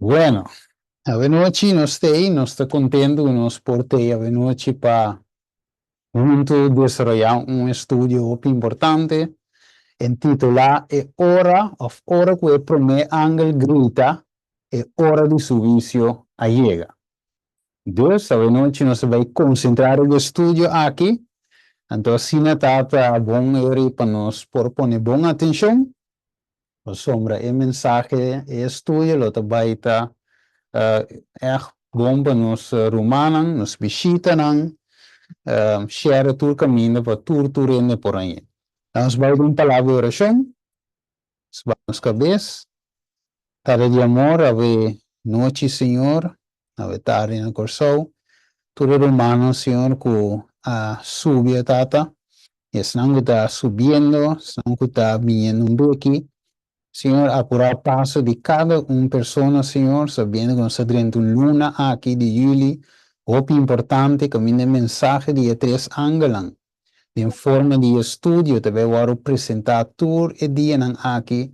Bueno, awenochi nos t'ei, nos ta contento cu nos por t'ei awenochi pa hunto desaroya un estudio hopi importante entitula E ora of ora cu e prome angel grita, e ora di su huicio a yega. Dus, awenochi nos ta bay concentra riba e estudio aki, anto asina ta ta bon eri pa nos por pone bon atencion. Pasobra e mensahe, e estudio lo ta bai ta ègt bon pa nos rumannan, nos bishitanan, share tur kaminda pa tur tur hende por hañ'é. Nos bai den palabra di orashon, nos baha nos kabes. Tata di amor, awe nochi Señor, awe tardi na Kòrsou, tur e rumannan Señor ku a subi e Tata, I esnan ku ta subiendo, esnan ku ta biniendo un beki, Señor, apurá paso di kada un persona, Señor, sabiendo ku nos ta drenta un luna aki di yüli hopi importante kaminda e mensahe di e tres angelnan den forma di estudio ta bai wòrdu presentá tur e dianan aki,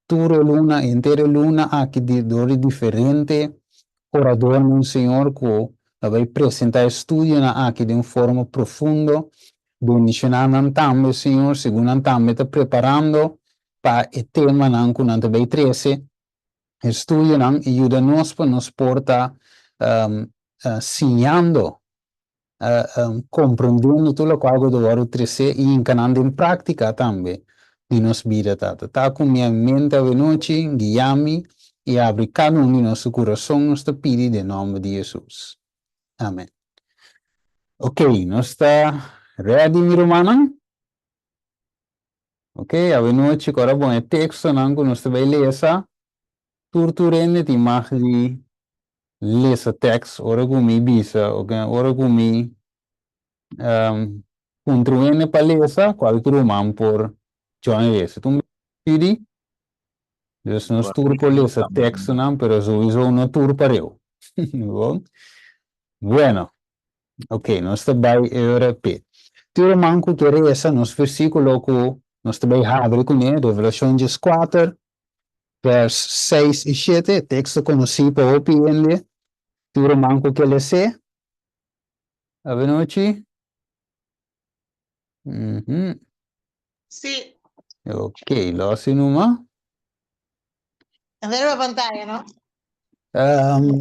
tur e luna, henter e luna aki di dor di diferente oradornan, Señor, ku ta bai presentá e estudionan aki den un forma profundo. Bendishoná nan tambe, Señor, segun nan tambe ta preparando pa e temanan ku nan ta bai trese, e studionan, i yuda nos pa nos por ta siñando, komprondiendo tur lokual ku ta wòrdu tresé i hinka nan den práktika tambe di nos bida, Tata. Ta ku mi mente awenochi, guia mi i abri kada un di nos su kurason, nos ta pidi den nòmber di Hesus. Amen. Ok, nos ta ready mi rumannan? Ok, awenochi ku ora bon e tekstonan ku nos ta bai lesa, tur tur hende tin mag di lesa tekst ora ku mi bisa, ok, ora ku mi um, puntra un hende pa lesa, kualke ruman por join lesa. Tur pidi, Dus nos tur por lesa tekstonan, pero souiso no tur pareu. Bon? Bueno, ok, nos ta bai e ora p'e. Tur ruman ku ke resa nos versíkulo ku nos ta bai habri kuné, Revelashon 14, vers 6 i 7, e teksto konosí pa hopi hende. Tur ruman ku ke les'é, Abenochi? Mhm. Sí. Ok, lo si numa. A ver la pantalla, ¿no?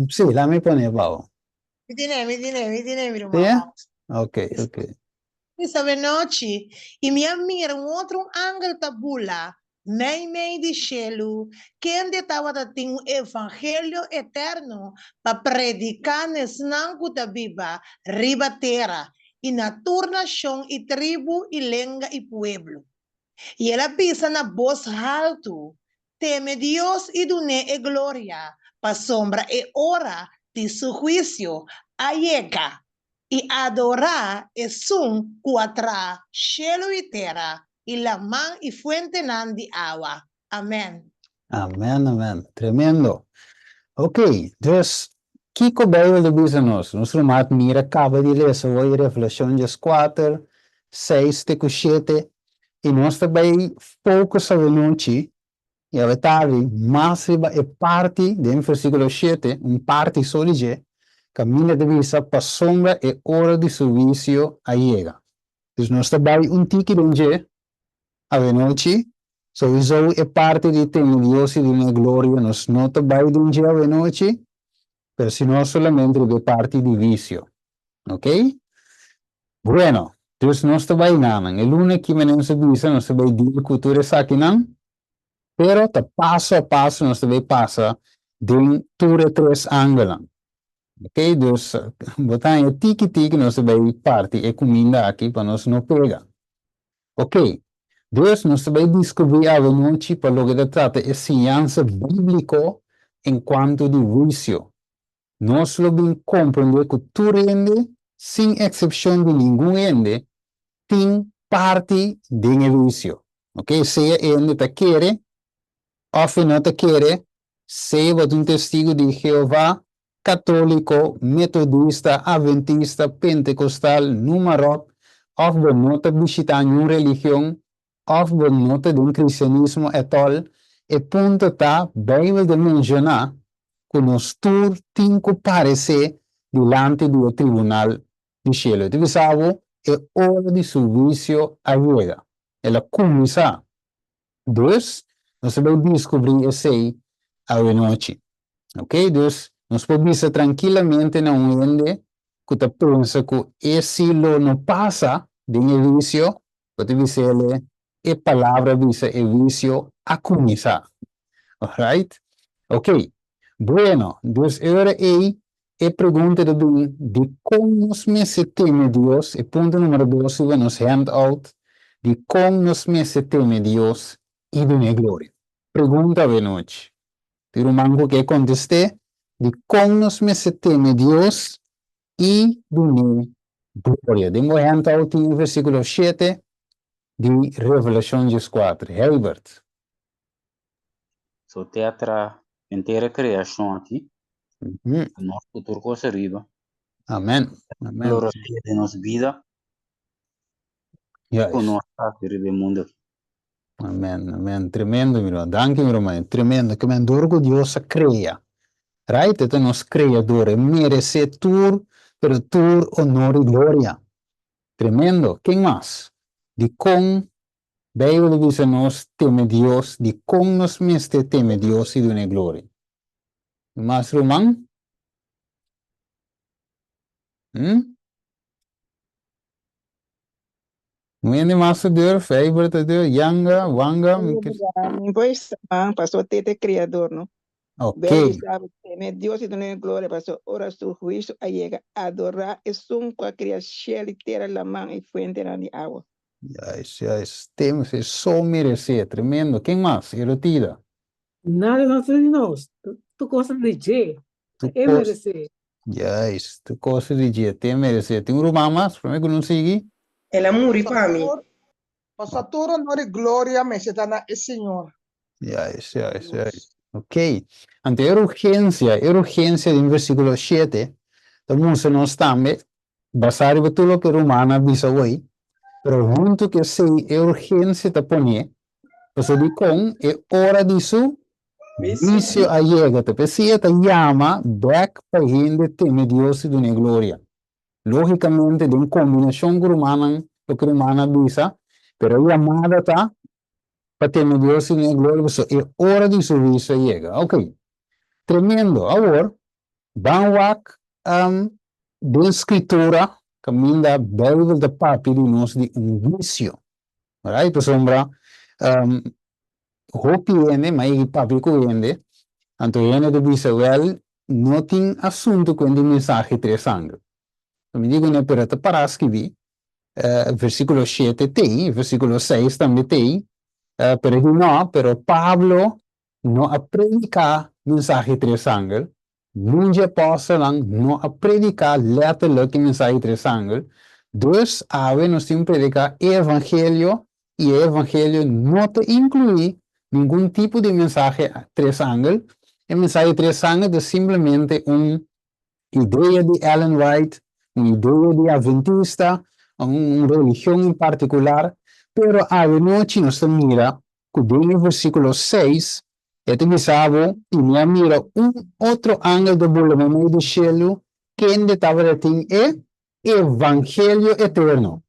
Sí, la mi pone bao. Mi tiene, mi tiene, mi tiene, mi Sí? hermano. Ok, ok. Esa nochi, i mi a mira un otro angel ta bula, meimei di shelu, kende tabatin un evangelio eterno pa prediká na esnan ku ta biba riba tera, i na tur nashon i tribu i lenga i pueblo. I el a bisa na bos haltu, Teme Dios i dun'é e gloria, pasobra e ora di su huisio a yega, i adorá esun ku a traha shelu i tera i laman i fuentenan di awa. Amèn. Amèn, amèn. Tremendo. Ok, dus kiko Beibel ta bisa nos? Nos ruman mira kaba di lesa hoy Revelashon 14, 6 te ku 7, i nos ta bai focus awenochi i awe tardi mas riba e parti den versíkulo 7, un parti so di dje, kaminda ta bisa pasobra e ora di su huisio a yega. Dus nos ta bai un tiki den dje awenochi, souiso e parti di tene Dios i duna gloria nos no ta bai den dje awenochi, pero sino solamente riba e parti di huisio. Ok? Bueno, dus nos ta bai nanan. E luna aki manera nos a bisa nos ta bai deal ku tur esakinan, pero ta paso a paso nos ta bai pasa den tur e tres angelnan. Ok, dus bo ta haña tiki tiki nos ta bai parti e kuminda aki pa nos no pega. Ok, dus nos ta bai diskubrí awenochi pa loke ta trata e siñansa bíbliko en kuanto di huisio. Nos lo bin komprondé ku tur hende, sin eksepshon di ningun hende, tin parti den e huisio. Ok, sea e hende ta kere òf e no ta kere, sea bo ta un Testigu di Jehová, katóliko, metodista, adventista, pentekostal, numa ròp, òf bo no ta bishitá niun religion, òf bo no ta den kristianismo ètòl, e punto ta, Beibel ta menshoná. ku nos tur tin ku paresé dilanti di e tribunal di shelu. E ta bisa bo, e ora di su huisio a yega. El a kuminsá. Dus, nos ta bai diskubrí esei awenochi. Oké, dus nos por bisa trankilamente na un hende ku ta pensa ku e si lo no pasa den e huisio, bo ta bis'el e palabra bisa e huisio a kuminsá. Alright? Oké, bueno, dus e ora ei e pregunta ta bin, dikon nos mester teme Dios? E punto numero dos riba nos handout, dikon nos mester teme Dios i dun'é gloria? Pregunta awenochi. Tin ruman ku ke kontest'é, dikon nos mester teme Dios i dun'é gloria? Den bo handout tin e versíkulo shete di Revelashon 14. Herbert. So te a traha henter e kreashon aki, ku nos ku tur kos ariba. Amen. Amen. Lo rosea den nos bida ku nos ta hasi riba e mundu aki. Amen, amen. Tremendo, mi ruman. Danki, mi ruman. Tremendo. Ke men dor ku Dios a krea. Right? E ta nos kreador. E meresé tur, pero tur honor i gloria. Tremendo. Ken mas? Dikon Beibel ta bisa nos teme Dios, dikon nos mester teme Dios i dun'é gloria? Mas ruman? Hm? Un hende mas ta durf, Eibert ta durf, Yanga, Wanga. Mi por sa, paso te ta e Creador, no? Ok. Beibel bisa bo teme Dios i dun'é gloria, paso ora su huicio a yega, adorá esun ku a kria shel i tera, laman i fuentenan di awa. Juist, juist. Tem se so meresé. Tremendo. Ken mas? Erotida. Nada no ta di nos. Tur kos ta di dje. Tur E kos. meresé. Juist. Tur kos ta di dje. Te meresé. Tin un ruman mas promé ku nos sigui? El a muri pa mi. Pasobra tur honor i gloria mester ta na e Señor. Juist, juist, juist. Ok. Anto e urgensia, e urgensia den versíkulo shete ta mustra nos tambe Basá riba tur loke rumannan a bisa hoy, pero huntu ku esei e urgensia ta poné, pasobra dikon e ora di su huisio a yega, ta p'esei e ta yama bèk pa hende teme Dios i dun'é gloria. Lógikamente den kombinashon ku rumannan, loke rumannan a bisa, pero e yamada ta pa teme Dios i dun'é gloria pasobra e ora di su huisio a yega. Oke, tremendo. Awor, Ban wak den Scritura caminda Bijbel ta papia di nos di un huicio. Right? Pasobra hopi hende, ma e papia cu hende, anto hende ta bisa, wel, no tin asunto cu di mensahe tres angel. Mi di cune, pero ta para scribi, versiculo shete tei, versiculo seis tambe tei, pero di no, pero Pablo no a prediká mensahe tres angel, nun dje apòstelnan no a prediká lèterlik e mensahe tres angel, dus awe nos tin prediká e evangelio i e evangelio no ta inkluí ningun tipo di mensahe tres angel, e mensahe tres angel ta simplemente un idea di Ellen White, un idea di Adventista, un religion en partikular, pero awe nochi nos ta mira ku den e versíkulo seis e ta bisa bo, I mi a mira un otro angel ta bula meimei di shelu, kende tabata tin e evangelio eterno.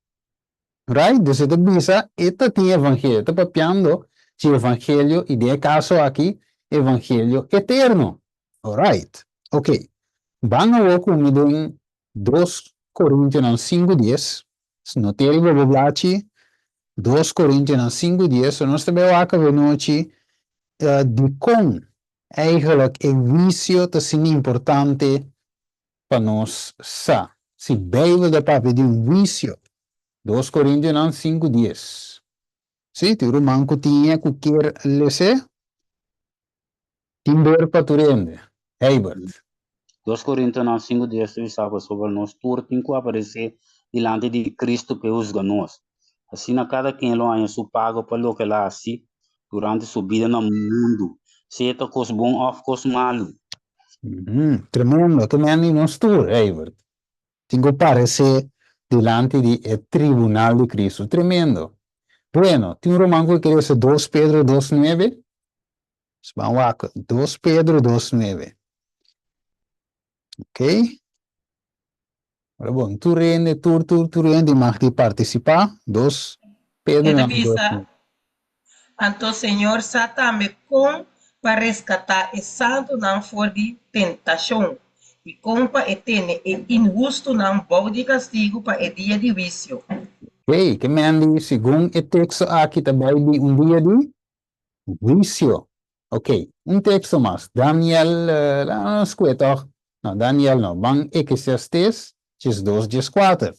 Right? Dus e ta bisa e ta tin evangelio, e ta papiando dje evangelio i den e kaso aki evangelio eterno. Alright. Ok. Ban awor ku mi den Dos Korintionan sinku dies, no te riba bo blachi, Dos Korintionan sinku dies, so nos ta bai wak avenochi dikon eigenlijk e huisio ta asina importante pa nos sa. Si Beibel ta papia di un huisio, Dos Korintionan sinku dies. Si, tin ruman ku tin e ku kier les'é? Tin ber pa tur hende. Heibert. Dos Korintonan sinku dies ta bisa pasobra nos tur tin ku aparesé dilanti di Kristu p'e husga nos. Asina kada ken lo haña su pago pa loke el a hasi durante su bida na mundu, sea ta kos bon òf kos malu. Tremendo. Ke men di nos tur, Heibert. Tin ku paresé dilanti di e tribunal di Kristu. Tremendo. Bueno, tin un ruman ku ke lesa dos Pedro dos nuebe? Nos ban wak dos Pedro dos nuebe. Ok. Ora bon, tur hende, tur, tur, tur hende mag di partisipá. Dos Pedro E ta nan dos. bisa, Anto Señor sa tambe kon pa reskatá e santunan for di tentashon, i kon pa e tene e inhustunan bou di kastigu pa e dia di huisio. Ok, ke men di segun e teksto aki ta bai di un dia di huisio. Ok, un teksto mas. Daniel, laga nos kue tòg. No, Daniel no. Ban Eklesiastes 12, 14.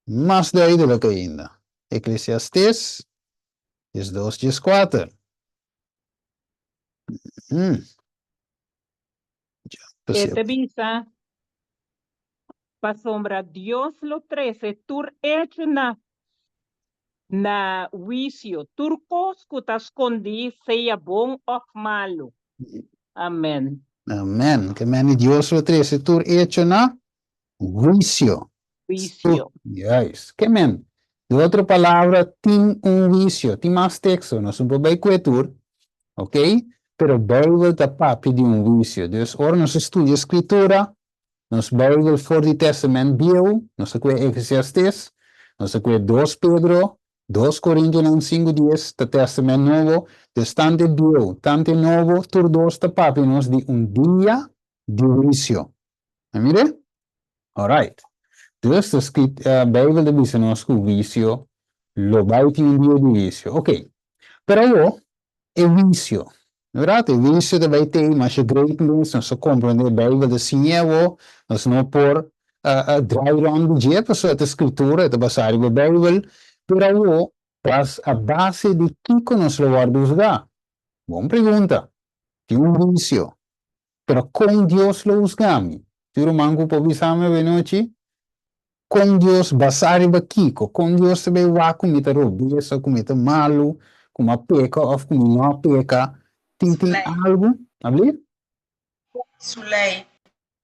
Mas duidelik ainda. Eklesiastes 12, 14. Mm. E ta bisa, Pasobra Dios lo trese tur echo na na huisio, tur kos ku ta skondí, sea bon òf malu. Amèn. Amèn. Ke meni Dios lo trese tur echo na huisio. Huisio. Juist. Ke men? Di otro palabra, tin un huisio. Tin mas teksto, nos no por bai kue tur, ok? Pero Beibel ta papia di un huisio. Dus ora nos studia Skritura, nos Beibel for di Testament Bieu, nos ta kue Eklesiastes, nos ta kue 2 Pedro, 2 Korintionan 5 dies ta Testament Nobo. Dus tantu e Bieu, tantu e Nobo, tur dos ta papia nos di un dia di huisio. A mire? Alright. Dus ta skrit, Bijbel ta bisa nos ku huisio lo bai tin un dia di huisio. Ok. Pero awo, e huisio, verdad? E huisio ta bai tei masha great mes, nos ta komprende, Bijbel ta siña awo, nos no por draai rond di dje, pasobra e ta skritura, e ta basá riba Bijbel. Pero awo, bas a base di kiko nos lo wòrdu husgá? Bon pregunta. Tin un huisio. Pero kon Dios lo husga mi? Tin ruman ku por bisa mi awenochi? Kon Dios, basá riba kiko? Kon Dios ta bay wak ku mi ta robes òf ku mi ta malu, ku mi a peka òf ku mi no a peka? Tin Su tin lei. algu? Abli? Su lei.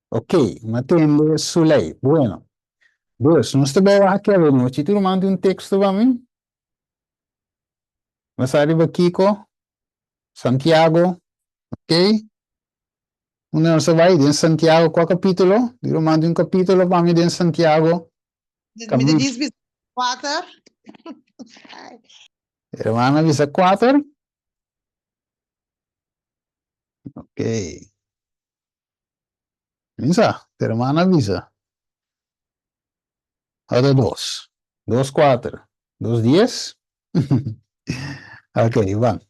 Ok, mi a tende su lei. Bueno. Dus, nos ta bay wak awenochi. Tin ruman tin un teksto pa mi? Basá riba kiko? Santiago, ok. Unda nos ta bai? Den Santiago, kua kapítulo? Di ruman tin un kapítulo pa mi den Santiago. Mi ta djis bisa kuater. Hermana bisa kuater. Ok. Bisa, hermana bisa. Ota dos. Dos kuater. Dos dies. Ok, ban.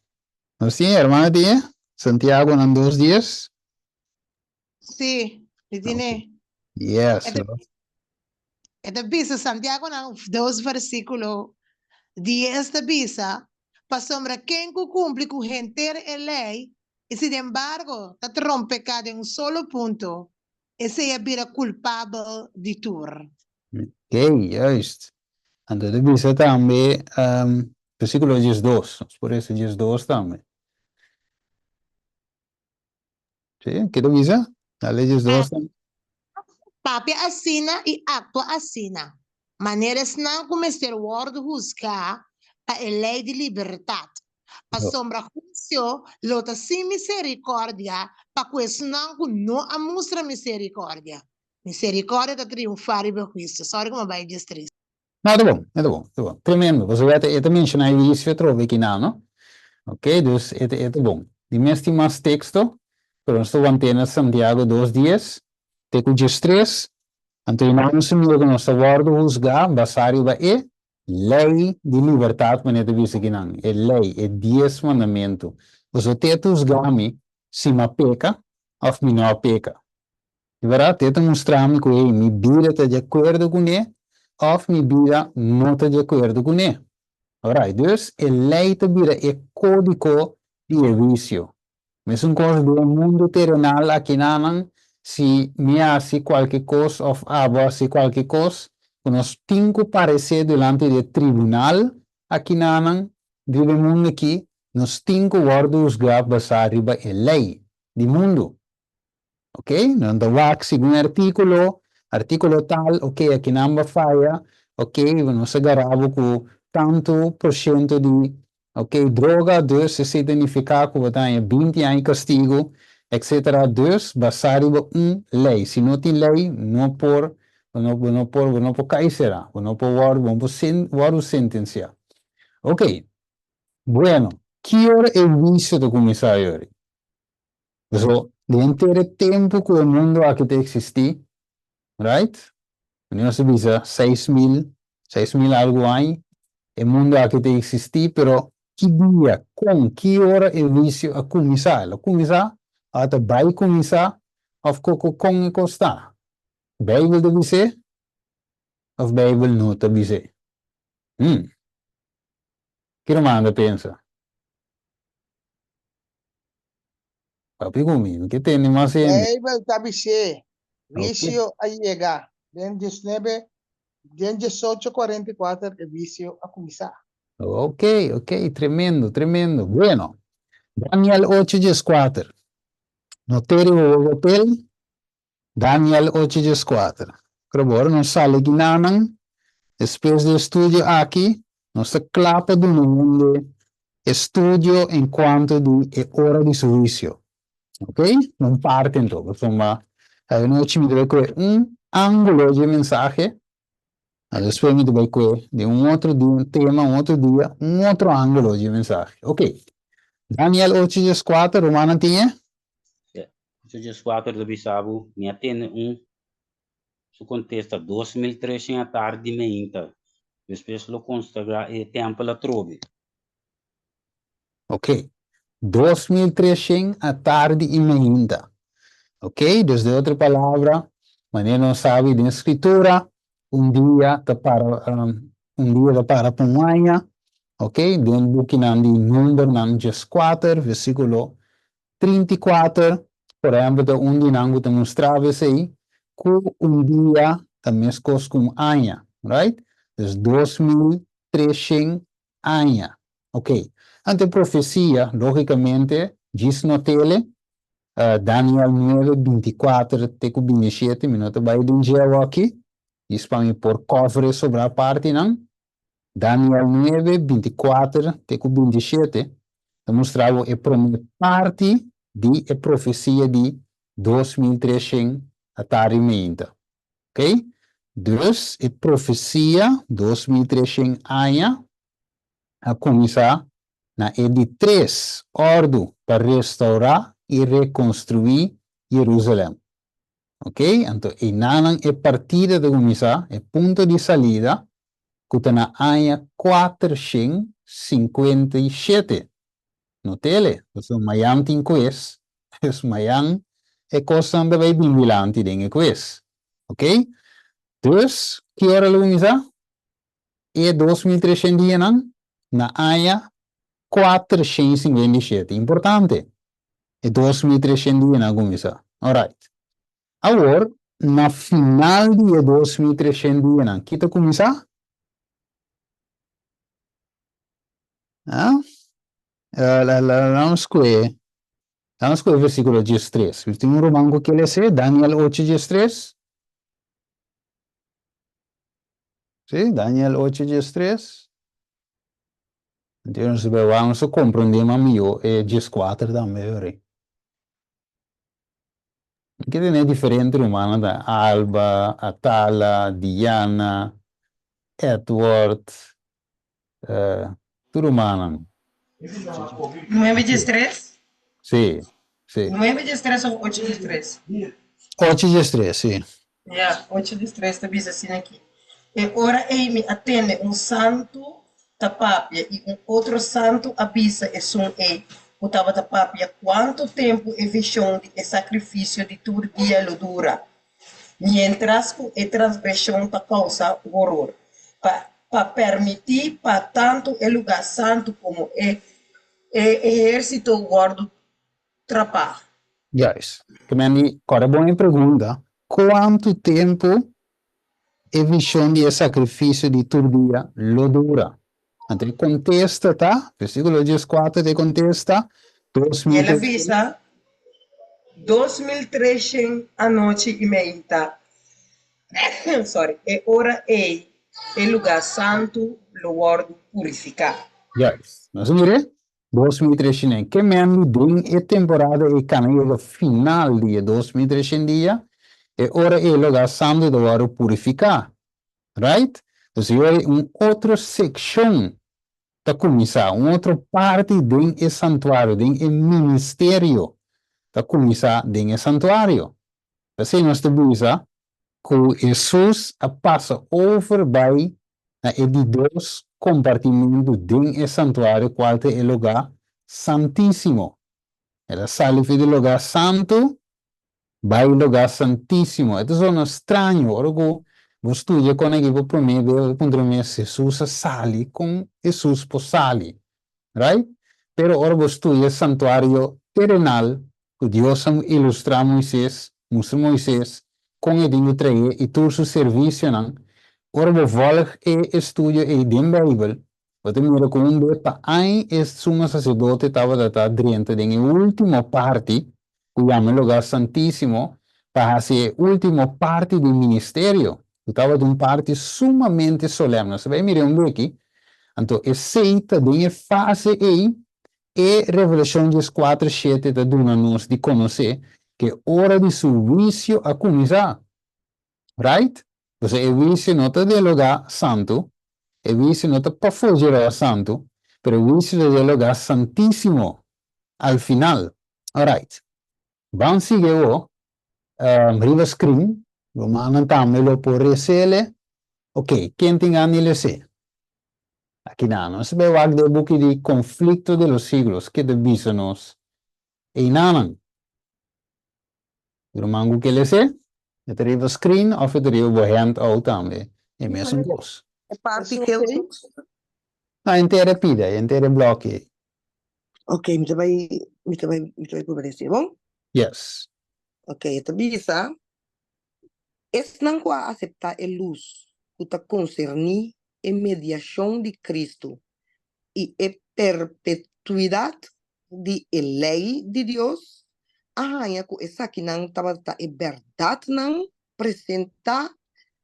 Nos tin, hermana tin? Santiago nan dos dies. Sí, mi tine. Yes. E ta bisa Santiago nan dos versículo dies ta bisa, pasobra ken ku kumpli ku henter e lei i sinembargo ta trompeká den un solo punto, esei a bira kulpabel di tur. Ok, juist. Anto ta bisa tambe versíkulo 12, nos por lesa 12 tambe. Sí, ke ta bisa? Dale 12 tambe. Papia asina i aktua asina, manera esnan ku mester wòrdu husgá pa e lei di libertat, Pasobra huisio lo ta sin miserikòrdia pa ku esnan ku no a mustra miserikòrdia. Miserikòrdia ta triunfá riba e huisio. Sòri ku mi a bai djes tris. No, ta bon, e ta bon, e ta bon. Tremendo, pasobra e ta menshoná e huisio atrobe kinan, no? Ok, dus e ta, e ta bon. Di mes tin mas teksto, pero nos ta want'é na Santiago dos dies te ku 13, anto i nan nos a mira ku nos ta wòrdu husgá basá riba e Lei di libertat manera ta bisa kinan, e lei, e dies mandamentu. Boso te ta husga mi si mi a peka òf mi no a peka. Di bèrdat, te ta mustra mi ku ei mi bida ta di akuerdo kuné òf mi bida no ta di akuerdo kuné. Orait, dus e lei ta bira e kódigo di e huisio. Mesun kos den e mundu terenal akinanan, si mi hasi kualke kos òf abo hasi kualke kos ku nos tin ku paresé dilanti di e tribunal akinanan riba e mundu akí, nos tin ku wòrdu husgá basá riba e lei di mundu. Ok, nan ta wak segun e artíkulo, artíkulo tal, ok, akinan bo a faya, ok, nos a gara bo ku tantu por shento di, ok, droga, dus esei ta nifiká ku bo ta haña 20 aña kastigu. Etcetera Dus basá riba un lei. Si no tin lei, no por, bo no, bo no por, bo no por kai será. Bo no por wòrdu, bo no por sen, wòrdu sentensiá. Ok. Bueno, ki ora e huisio ta kuminsá yori? Paso, den henter e tempu ku e mundu aki ta eksistí, right? Wanneer nos ta bisa 6000, 6000 algu aña, e mundu aki ta eksistí, pero ki dia, kon, ki ora e huisio a kuminsá? El a kuminsá, òf ta bai kuminsá, òf koko kon e kos ta? Beibel ta bis'é òf Beibel no ta bis'é? Hmm. Ki ruman ta pensa? Papia ku mi, mi ke tende mas hende. Beibel ta bis'é, Wisio a yega. Den diesnebe, den diesocho kuarenta i kuater e wisio a kuminsá. Ok, ok, tremendo, tremendo. Bueno, Daniel ocho dieskuater. No te riba bo papel, Daniel ocho dieskuater. Pero bo ora nos sali ginanan, despues di e studio aki, nos ta kla pa duna hende e studio en kuanto di e ora di su huisio. Ok? Un parti anto, pasobra anochi mi ta bai kohe un ángulo dje mensahe, despues mi ta bai kohe den un otro dia, un tema, un otro dia, un otro ángulo dje mensahe. Ok. Daniel ocho dieskuater, rumannan tin e? Sí. Ocho dieskuater ta bisa bo, Mi a tende un su kontesta 2300 atardi meinta, despues lo konsagrá e tèmpel atrobe. Ok, 2300 atardi i meinta. Ok, dus den otro palabra, manera nos sabi den Scritura, un dia ta para, un dia ta para pa un aña. Ok, den bukinan di Numbernan 14, versiculo 34, por ehempel, ta un di nan ku ta mustra esei, ku un dia ta meskos ku un aña, right? Dus 2300 aña. Ok. Anto e profesia, lógikamente, djis not'ele, Daniel nuebe, 24 te ku 27, mi no ta bai den dje awoki, djis pa mi por cover e sobrá partinan. Daniel nuebe, 24 te ku 27 ta mustra bo e promé parti di e profesia di 2300 atari meinta. Ok? Dus e profesia 2300 aña a kuminsá na e di tres òrdu pa restourá i rekonstruí Jerusalèm. Ok? Anto einanan e partida ta kuminsá, e punto di salida, ku ta na aña 457. Notele, pasobra mayan tin kues, dus mayan e kosnan ta bai bin dilanti den e kues. Ok? Dus, ki ora lo kuminsá? E 2300 dianan na aña 457. Importante! E 2300 dianan a kuminsá. Alright. Awor, na final di e 2300 dianan, ki ta kuminsá? Ah? Laat skohe, laat skohe versíkulo 13. Mi tin un ruman ku ke lese, Daniel 8, 13. Sí, Daniel 8, 13. Entonces, nos a komprendé mas mihó e 14 tambe, hoor. Ke tene diferente rumannan ta Alba, Atala, Diana, Edward, tur rumannan. Nuebe dies tres? Sí, sí. Nuebe dies tres of ocho dies tres? Ocho dies tres, sí. Ya, ocho dies tres ta bisa asina aki, E ora ei mi a tende un santu ta papia i un otro santu a bisa esun ei ku tabata papia kuantu tempu e vishon di e sakrifisio di tur dia lo dura, miéntras ku e transgreshon ta kousa horor, pa pa pèrmití pa tantu e lugá santu komo e ehérsito wòrdu trapá. Juist. Ke men di kòrda bon e pregunta, kuantu tempu e vishon di e sakrifisio di tur dia lo dura? Anto e kontesta ta, versíkulo 14 ta e kontesta, 2000 El a bisa, 2300 anochi i meinta, sorry, e ora ei e lugá santu lo wòrdu purifiká. Juist. Nos a mir'é? 2300. Ke men den e temporada ei kana yega final di e 2300 dia, e ora ei lugá santu ta wòrdu purifiká. Right? Dus e ora ei un otro sekshon ta kuminsá, un otro parti den e santuario, den e ministerio ta kuminsá den e santuario. P'esei nos ta bisa ku Hesus a pasa over bai na e di dos kompartimentu den e santuario kual ta e lugá Santísimo. El a sali for di lugá Santu bai lugá Santísimo. E ta zona straño ora ku bo studia kon aki pa promé bes, bo ta puntra bo mes, Hesus a sali? Kon Hesus por sali? Right? Pero ora bo studia santuario terenal ku Dios a ilustrá Moises, mustra Moises kon e tin ku trae i tur su servisionan, ora bo vòlg e estudio ei den Beibel, bo ta mira ku un bes pa aña e sumo saserdote tabata ta drenta den e último parti, ku yama e Lugá Santísimo, pa hasi e último parti di ministerio, ku tabata un parti sumamente solèm. Nos ta bai mira un beki, anto esei ta den e fase ei E Revelashon dieskuater shete ta duna nos di konosé ku e ora di su huisio a kuminsá. Right? Pasobra e huisio no ta den lugá santu, e huisio no ta pafó dje lugá santu, pero e huisio ta den lugá santísimo al final. Alright. Ban sigui awor riba screen. Rumannan tambe lo por resele. Ok, ken tin gana di les'é? Aki nan nos ta bai wak den e buki di Conflicto de los Siglos ke ta bisa nos einanan. Ruman ku ke les'é, e ta riba screen of e ta riba bo handout tambe, e mesun kos. E parti geel No, henter e pida, henter e bloki ei. Ok, mi ta bai, mi ta bai, mi ta bai purba lesa, bon? Yes. Ok, e ta bisa, Esnan ku a aseptá e lus ku ta konserní e mediashon di Kristu i e perpetuidat di e lei di Dios a haña ku esakinan tabata e bèrdatnan presentá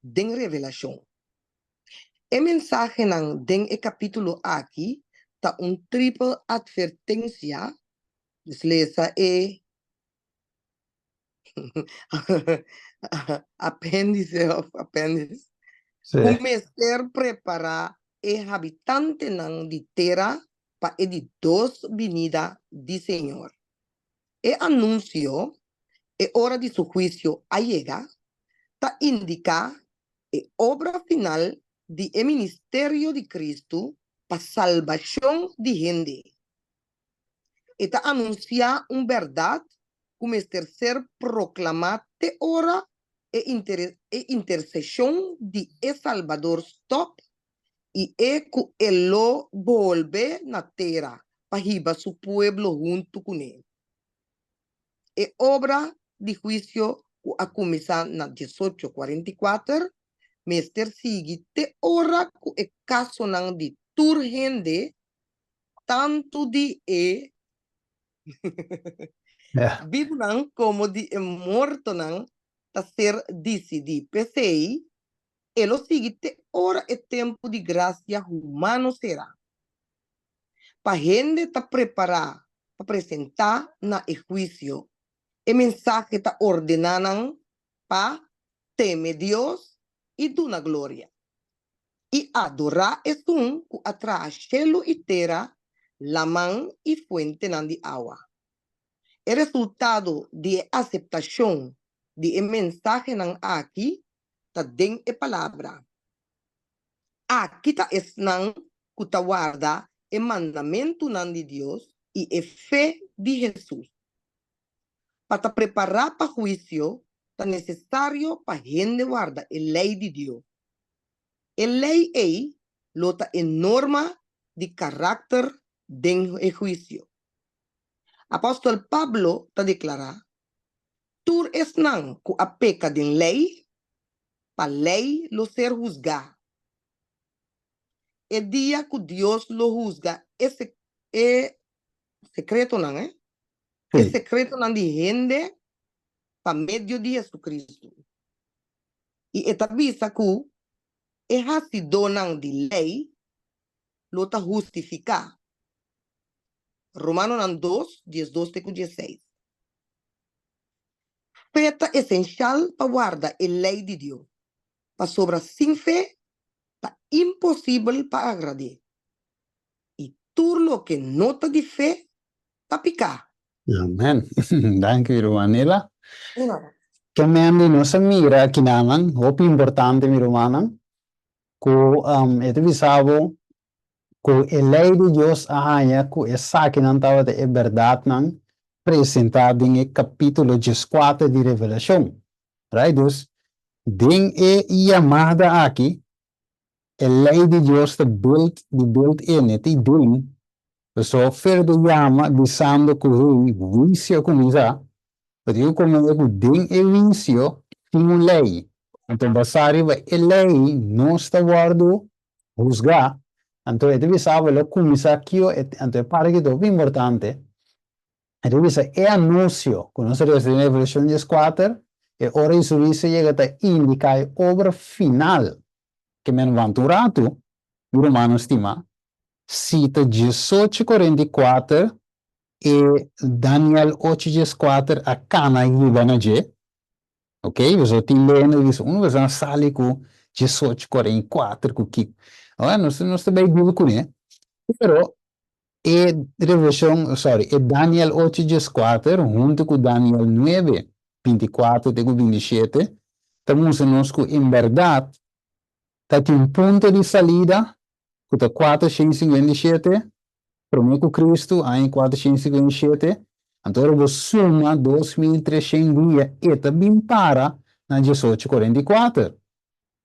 den Revelashon. E mensahenan den e kapítulo aki ta un tripel atvertensia, dus lesa e apéndise òf apéndis, ku mester prepará e habitantenan di tera pa e di dos binida di Señor. E anunsio, E ora di su huisio a yega, ta indiká e obra final di e ministerio di Kristu pa salbashon di hende. E ta anunsiá un bèrdat ku mester ser proklamá te ora e e interseshon di e Salbador stòp i e ku e lo bolbe na tera pa hiba su pueblo huntu kuné. E obra di huisio ku a kuminsá na diesocho kuarenta i kuater mester sigui te ora ku e kasonan di tur hende, tantu di e bibunan komo di e mortonan, ta ser disidí. P'esei, e lo sigui te ora e tempu di grasia humano sera. Pa hende ta prepará pa presentá na e huisio, e mensahe ta ordená nan pa teme Dios i duna gloria, i adorá Esun ku a traha shelu i tera, laman i fuentenan di awa. E resultado di e aseptashon di e mensahenan aki ta den e palabra. Aki ta esnan ku ta warda e mandamentunan di Dios i e fe di Hesus. Pa ta prepará pa huisio ta nesesario pa hende warda e lei di Dios. E lei ei lo ta e norma di karakter den e huisio. Apòstel Pablo ta deklará, Tur esnan ku a peka den lei, pa lei lo ser husgá. E dia ku Dios lo husga e e sekretonan, eh, e sekretonan di hende pa medio di Jesucristo. I e ta bisa ku e hasidónan di lei lo ta hustifiká. Romanonan dos, diesdos te ku diesseis. Fe ta esenshal pa warda e lei di Dios, pasobra sin fe ta imposibel pa agrad'é. I tur loke no ta di fe ta piká. Amen. Danki ruman Nela. Ke men di nos a mira akinanan, hopi importante mi rumannan, ku e ta bisa bo ku e lei di Dios a haña ku esakinan tabata e bèrdatnan presentá den e kapítulo dieskuater di Revelashon. Right? Dus, den e yamada aki, e lei di Dios ta build di build in, e ta den. Pasobra fer ta yama bisando ku hey, huisio a kuminsá, bo tin ku komprende ku den e huisio tin un lei. Anto basá riba e lei nos ta wòrdu husgá. Anto e ta bisa bo lo kuminsá kio, anto e parti aki ta hopi importante. E ta bisa e anuncio cu nos a recibi den Revelacion dieskuater, e ora di su huicio yega ta indica e obra final. Ke men wanta un ratu, mi rumannan stima, si ta diesocho kuarenta i kuater e Daniel ocho dieskuater a kana hiba na dje, ok, pasobra tin leyendo di bisa unu persona sali ku diesocho kuarenta i kuater ku kiko. Awor nos nos ta bai deal kuné, pero E Revelashon, sorry, e Daniel ocho dieskuater huntu ku Daniel nuebe, bintikuater te ku bintishete, ta mustra nos ku en bèrdat ta tin un punto di salida ku ta kuatershen sinkuenta i shete promé ku Kristu, aña kuatershen sinkuenta i shete, anto ora bo suma 2300 dia e ta bin para na diesocho 44,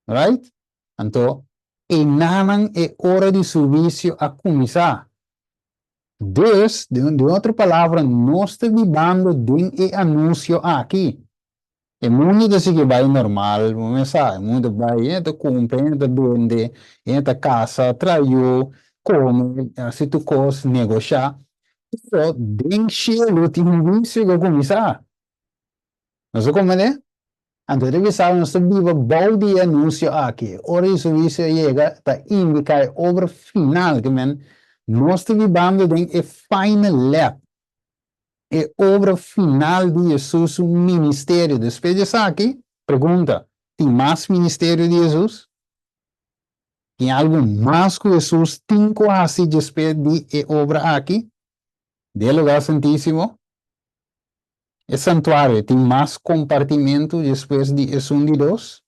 right? Anto, enanan e ora di su huicio a cuminsá. Dus, den otro palabra, nos ta bibando den e anuncio aki. E mundo ta sigui bai normal, bo mes sa, e mundo ta bai, hende ta cumpra, hende ta bende, hende ta casa, traha yu, come, haci tur cos, negocia. Pero den cielo tin un huicio cu a cuminsá. Nos a komprendé? Anto e ta bisa nos ta biba bou di e anunsio aki. Ora di su huisio a yega, ta indiká e obra final, ke men nos ta bibando den e final lap, e obra final di Hesus su ministerio. Despues di esaki, pregunta, tin mas ministerio di Hesus? Tin algu mas ku Hesus tin ku hasi despues di e obra aki? Den e Lugar Santísimo? E santuario tin mas kompartimentu despues di esun di dos?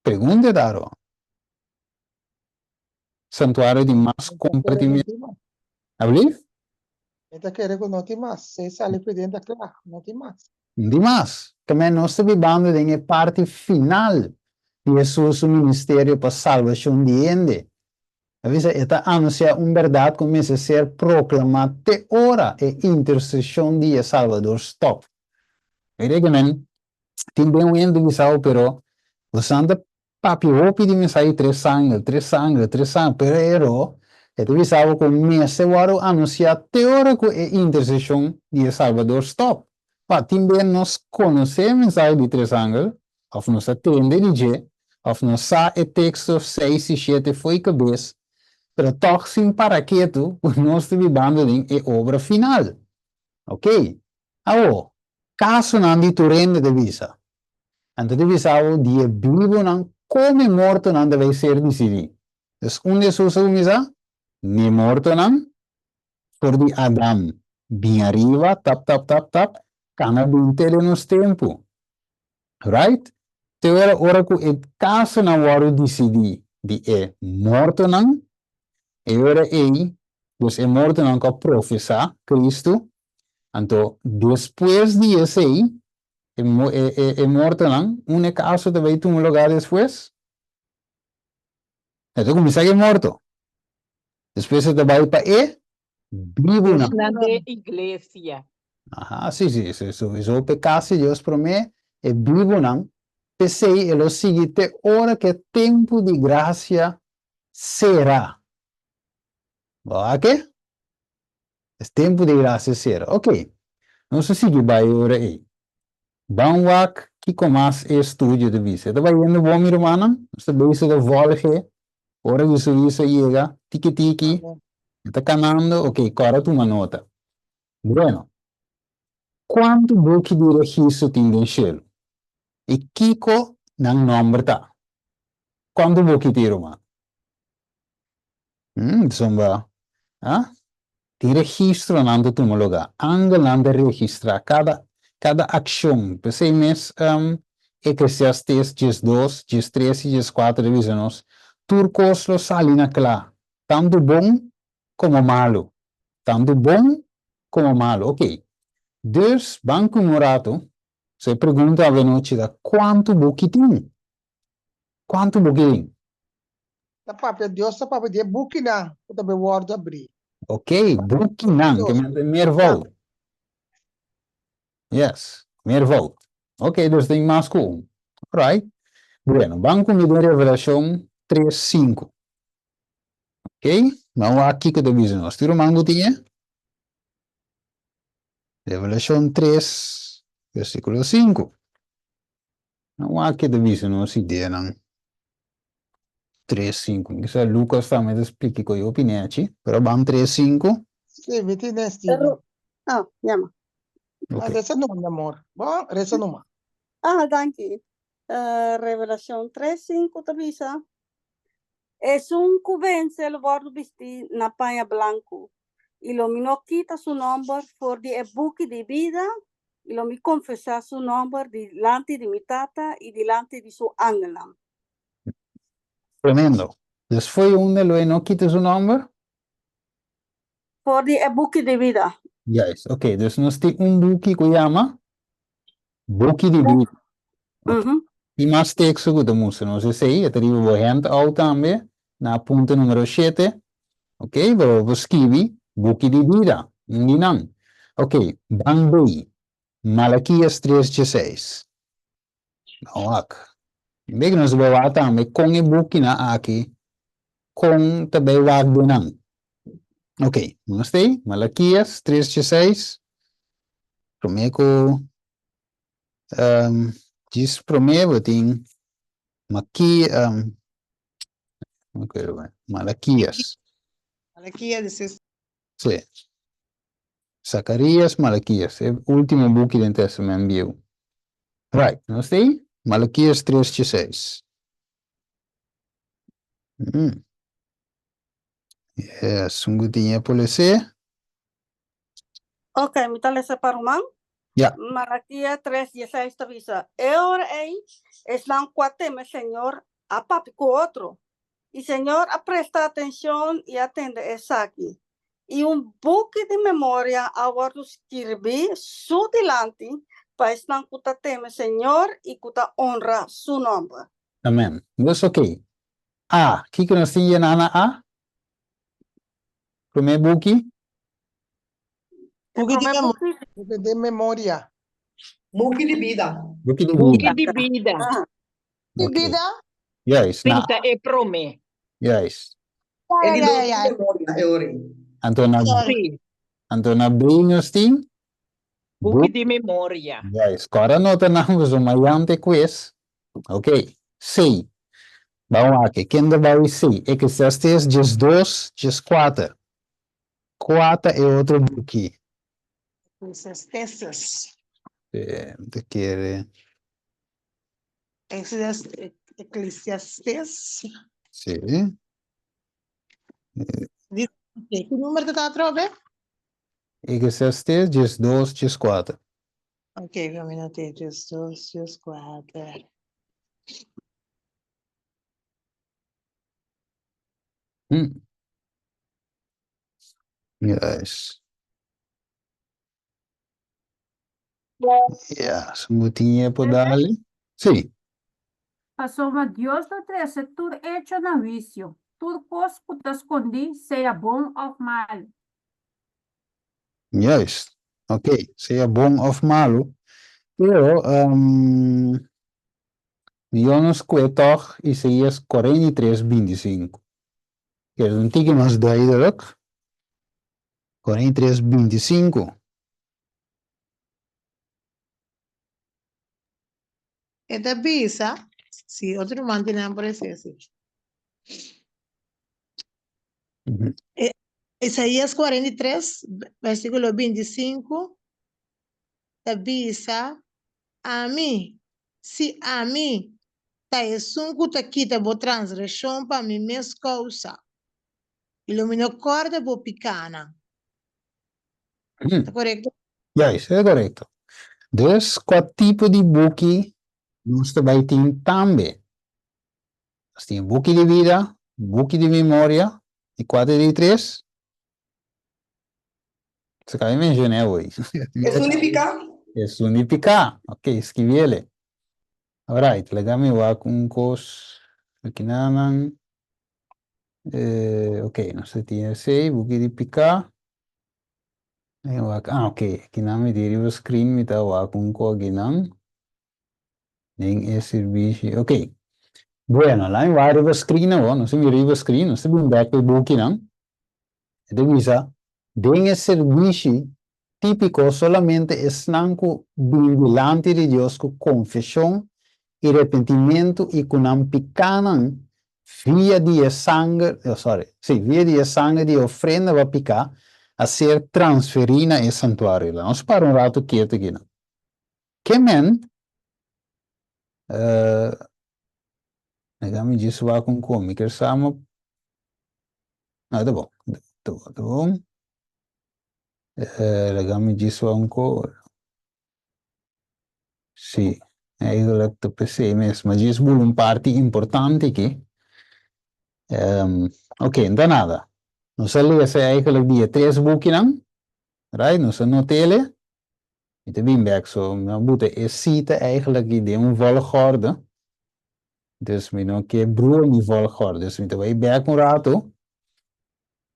Pregunta Daro. Santuario tin mas kompartimentu? Ablief? Mi ta kere ku no tin mas. Si e sali piden ta kla, no tin mas. No tin mas. Tambe nos ta bibando den e parti final di Hesus su ministerio pa salbashon di hende. A bisa e ta anunsiá un bèrdat ku mester ser proklamá te ora e interseshon di e Salbador stòp. Mira ke men tin den un hende bisao pero bosan ta papia hopi di mensahe tres sanger, tres sanger, tres sanger, pero e ta bisao ku mester wòrdu anunsiá te ora ku e interseshon di e Salbador stòp. Pa tin den nos konosé e mensahe di tres angel, òf nos a tende di dje, òf nos sa e teksto seis i shete fo'i kabes, pero tòg sin para ketu ku nos ta bibando den e obra final. Oke, awor, kasonan di tur hende ta bisa. Anto ta bisa awor di e bibunan kon e mortonan ta bai ser disidí. Dus unda Hesus a kuminsá? N'e mortonan For di Adam bin ariba, tap tap tap tap, kana bin te den nos tempu. Right? Te ora ora ku e kasonan wòrdu disidí di e mortonan, e ora ei, dus e mortonan ku a profesá Kristu, anto despues di esei, e e e mortonan, un e kaso ta bai tuma lugá despues? E ta kuminsá ku e morto. Despues e ta bai pa e bibunan. Esnan den iglesia. Aha, si, si, si, sowieso p'e kas di Dios promé, e bibunan, p'esei e lo sigui te ora ku e tempu di grasia sera. Bo a ke? E tempu di grasia sera. Oké, nos a sigui bai e ora ei. Ban wak kiko mas e estudio ta bisa. E ta bayendo bon, mi rumannan? Nos ta bezig ta volge. Ora di su visa yega, tiki tiki. E ta kanando, ok, kòrda tuma nota. Bueno, kuantu buki di registro tin den shelu? I kiko nan nòmber ta? Kuantu buki tin, ruman? Pasobra, ah, tin registronan ta tuma lugá. Angelnan ta registrá kada, kada akshon. P'esei mes, Eclesiastes 12, 13 i 14 ta bisa nos, Tur kos lo sali na kla, tantu bon komo malu. Tantu bon komo malu. Oké. Dus, ban ku un ratu. So e pregunta avenochi ta, kuantu buki tin? Kuantu buki tin? Ta papia, Dios ta papia di e bukinan ku ta bin wòrdu abrí. Oké, bukinan, ke men ta meervoud. Yes, meervoud. Oké, dus tin mas ku un. Alright. Bueno, ban ku mi den Revelashon tres, sinku. Oké, ban wak kiko ta bisa nos. Tur ruman ku tin e? Revelashon tres, versíkulo sinku. Ban wak ke ta bisa nos ideanan. Tres, sinku. Mi sa Lucas tambe ta splika ku e hopi nechi, pero ban tres, sinku. Sí, mi tin e, Steven. Ah, yama. Ah, resa numa, mi amor. Bon, resa numa. Ah, danki. Revelacion tres, sinku ta bisa, Esun ku vense lo wòrdu bistí na paña blanku, i lo mi no kita su nòmber for di e buki di bida, i lo mi konfesá su nòmber dilanti di mi Tata i dilanti di su angelnan. Tremendo. Dus fo'i unda lo e no kita su nòmber? For di e buki di bida. Juist, oké. Dus nos tin un buki ku yama Buki di Bida. Mhm. Tin mas teksto ku ta mustra nos esei. E ta riba bo handout tambe, na punto numero shete. Oké, bo por skibi Buki di Bida, un di nan. Oké, ban bei. Malakias tres dieseis. No wak. Bek nos bai wak tambe kon e bukinan aki kon ta bai wak den nan. Ok, nos ta ei, Malakias tres dieseis. Prome ku djis prome bo tin Maki Malakias. Malakias dieseis. Sí. Zacarías, Malaquías, e último buki den Testament Bieu. Right, nos ta ei? Malaquías tres dieseis. Mm. Yes, un gutin e por les'é. Ok, mi ta lesa pa ruman. Ja. Malaquías tres dieseis ta bisa, E ora ei, esnan ku a teme Señor a papia ku otro, i Señor a presta atencion i a tende esaki. I un buki di memoria a wòrdu skirbí su dilanti pa esnan ku ta teme Señor i ku ta onra su nòmber. Amen. Nos ok. A. Kiko nos tin yená na A? Promé buki? Buki di memoria. Buki di memoria. Buki di bida. Buki di bida. Buki di bida. Di bida? Juist. Si, ta e promé. Juist. E di dos di memoria, e ora ei. Anto na, Si. anto na B nos tin? Buki di memoria. Juist. Kòrda nota nan pasobra mayan ta e quiz. Ok. C. Ban wak. Ken ta bai C? Eclesiastes 12, 14. Kua ta e otro buki? Eclesiastes. Mi ta kere. Eclesiastes. Sí. Ki numero ta ta atrobe? Eclesiastes 12, 14. Ok, un minuto. 12, 14. Yes. Ja, su botinha por dale. Sí. Pasobra Dios lo trese tur echo na huisio, tur kos ku ta skondí, sea bon òf malu. Juist. Ok, sea bon òf malu. Pero, um, mihó nos kue tòg Isaías 43, 25. Ke un tiki mas duidelijk. 43, 25. E ta bisa, si otro ruman tin nan por esei si. E. Isaías 43, versíkulo 25, ta bisa, Ami, sí, ami, ta esun ku ta kita bo transgreshon pa mi mes kousa, i lo mi no kòrda bo pikánan. Ta korekto? Juist, e ta korekto. Dus, kua tipo di buki nos ta bai tin tambe? Nos tin e buki di bida, buki di memoria, i kua ta e di tres? Se ka mi menshoné awor. Esun di piká? Esun di piká. Ok, skibiele. Alright, laga mi wak un kos akinanan. Eh, ok, nos ta tin esei, buki di piká. Mi wak, ah, ok, akinan mi tin riba screen, mi ta wak un kos akinan. Den e sirbishi, ok. Bueno, laat mi wak riba screen awor, nos ta mira riba screen, nos ta bin bek pa e bukinan. E ta bisa, den e sirbishi típiko solamente esnan ku bin dilanti di Dios ku konfeshon i repentimentu i ku nan pikánan via di e sanger, oh sorry, sí, via di e sanger di e ofrenda pa piká a ser transferí na e santuario. Laat nos para un ratu ketu akinan. Ke men, eh, nega mi djis wak un kon, mi ker sa ma, no, ta bon, ta bon, ta bon. Eh, laga mi djis wak un kon. Sí, eigenlijk ta p'esei mes, ma djis bula un parti importante aki. Um, ok, no ta nada. Nos a lesa eigenlijk di e tres bukinan, right? Nos a not'ele. Mi ta bin bek so mi a buta e cita eigenlijk aki den un volgorde. Dus mi no ke brua mi volgorde. Dus mi ta bai bek un rato.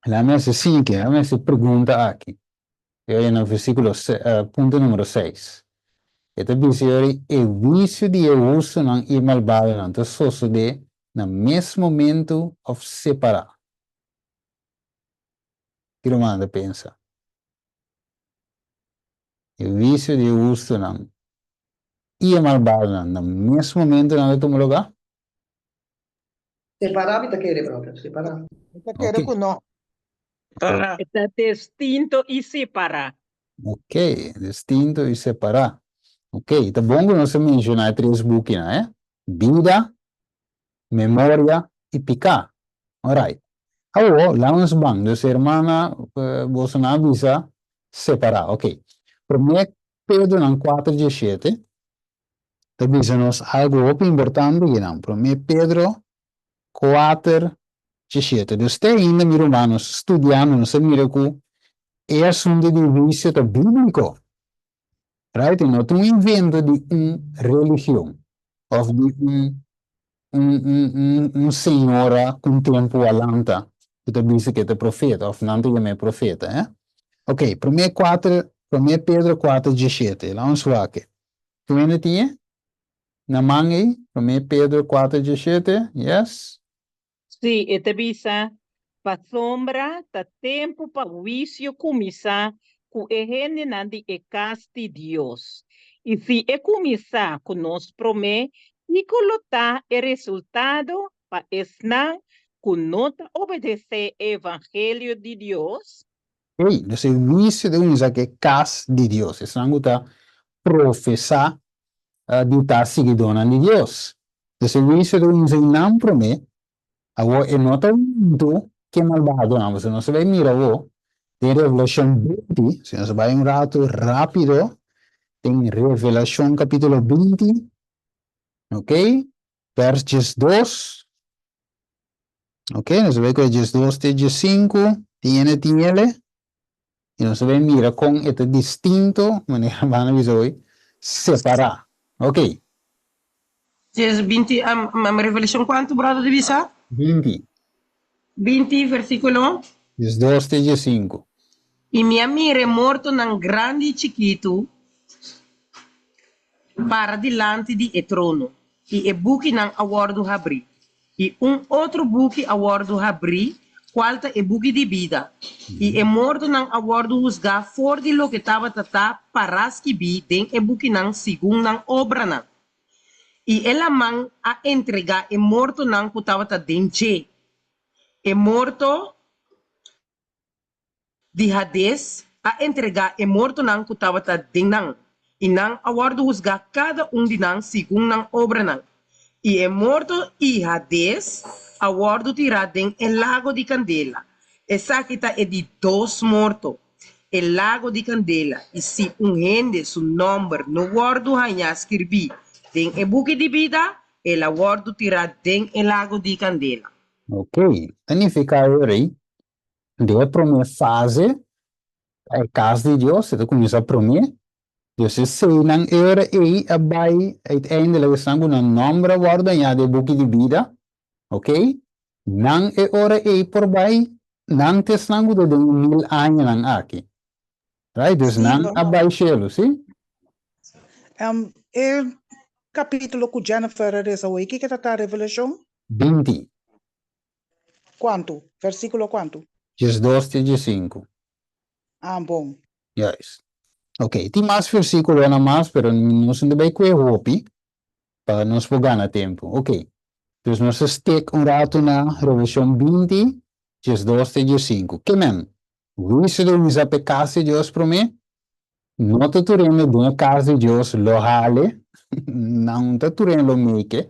Laat mi hasi sinki, laat mi hasi pregunta aki. E oye na versiculo punto numero seis. E ta bisa yori e huicio di e hustonan i e malbadonan ta sosode na mes momento of separa. Ki ruman ta pensa? E huicio di e hustonan i e malbadonan na mes momento nan ta tuma lugá? Separá mi ta kere, brother, separá. Mi ta kere ku no. Separá. E ta distinto i separá. Ok, distinto i separá. Ok, ta bon ku nos a menshoná e tres bukinan, eh? Bida, memoria i piká. Alright. Awor, laat nos ban. Dus hermana, boso nan a bisa separá. Ok. Promé Pedronan kuater dieshete ta bisa nos algu hopi importante kinan. Promé Pedro kuater dieshete. Dus te ainda mi ruman nos studiando nos a mira ku e asuntu di huisio ta bíbliko. Right? E no ta un invento di un religion of di un un un un un señora ku un tempu a lanta ku ta bisa ku e ta profeta of nan ta yam'é profeta, eh. Ok, promé kuater, promé Pedro kuater dieshete, laat ons wak. Tur hende tin e na man ei? Promé Pedro kuater dieshete, yes? Sí, e ta bisa, Pasobra ta tempu pa huisio kuminsá ku e hendenan di e kas di Dios. I si e kuminsá ku nos promé, kiko lo ta e resultado pa esnan ku no ta obedesé e evangelio di Dios? Ei, nos e huisio ta kuminsá ku e kas di Dios, esnan ku ta profesá di ta siguidónan di Dios. Nos e huisio ta kuminsá einan promé. Awor e no ta huntu ku e malbadonan, pasobra nos ta bai mira awor den Revelashon binti, si nos bai un ratu rápido den Revelashon kapítulo binti, ok, vers diesdos, ok, nos ta bai ku e diesdos te diesinku, tin hende tin ele, i nos ta bai mira kon e ta distinto, manera Bana bisa hoy, separá, ok. Dies 20, um, Revelashon kuantu, brother di bisa? 20. 20, versíkulo? 12 te 15. I mi a mira e mortonan grandi i chikitu para dilanti di e trono, i e bukinan a wòrdu habrí. I un otro buki a wòrdu habrí, kual ta e buki di bida. I e mortonan a wòrdu husgá for di loke tabata ta pará skibí den e bukinan segun nan obranan. I e laman a entregá e mortonan ku tabata den dje. E morto. di Hades a entregá e mortonan ku tabata den nan, i nan a wòrdu husgá kada un di nan segun nan obranan. I e morto i Hades a wòrdu tirá den e lago di kandela. Esaki ta e di dos morto, e lago di kandela, i si un hende su nòmber no wòrdu hañá skirbí den e buki di bida, el a wòrdu tirá den e lago di kandela. Ok, ta nifiká e rei den e promé fase ta e kas di Dios, e ta kuminsá promé, dus eseinan e ora ei a bai uiteindelijk esnan ku nan nòmber a wòrdu hañá den e buki di bida, ok, nan e ora ei por bai, nan ta esnan ku ta den e mil añanan aki, right, dus nan a bai shelu, si? E kapítulo ku Jennifer a resa awor, kiko ta ta Revelashon? 20. Kuantu? Versíkulo kuantu? 12 te 15. Ah, bon. Juist. Ok, tin mas versíkulonan mas, pero nos no ta bai kue hopi pa nos por gana tempu. Ok, dus nos ta stek un ratu na Revelashon 20, 12 te 15. Ke men? Huisio ta kuminsá pa e kas di Dios promé? No ta tur hende den e kas di Dios lo hale, nan ta tur hende lo meke,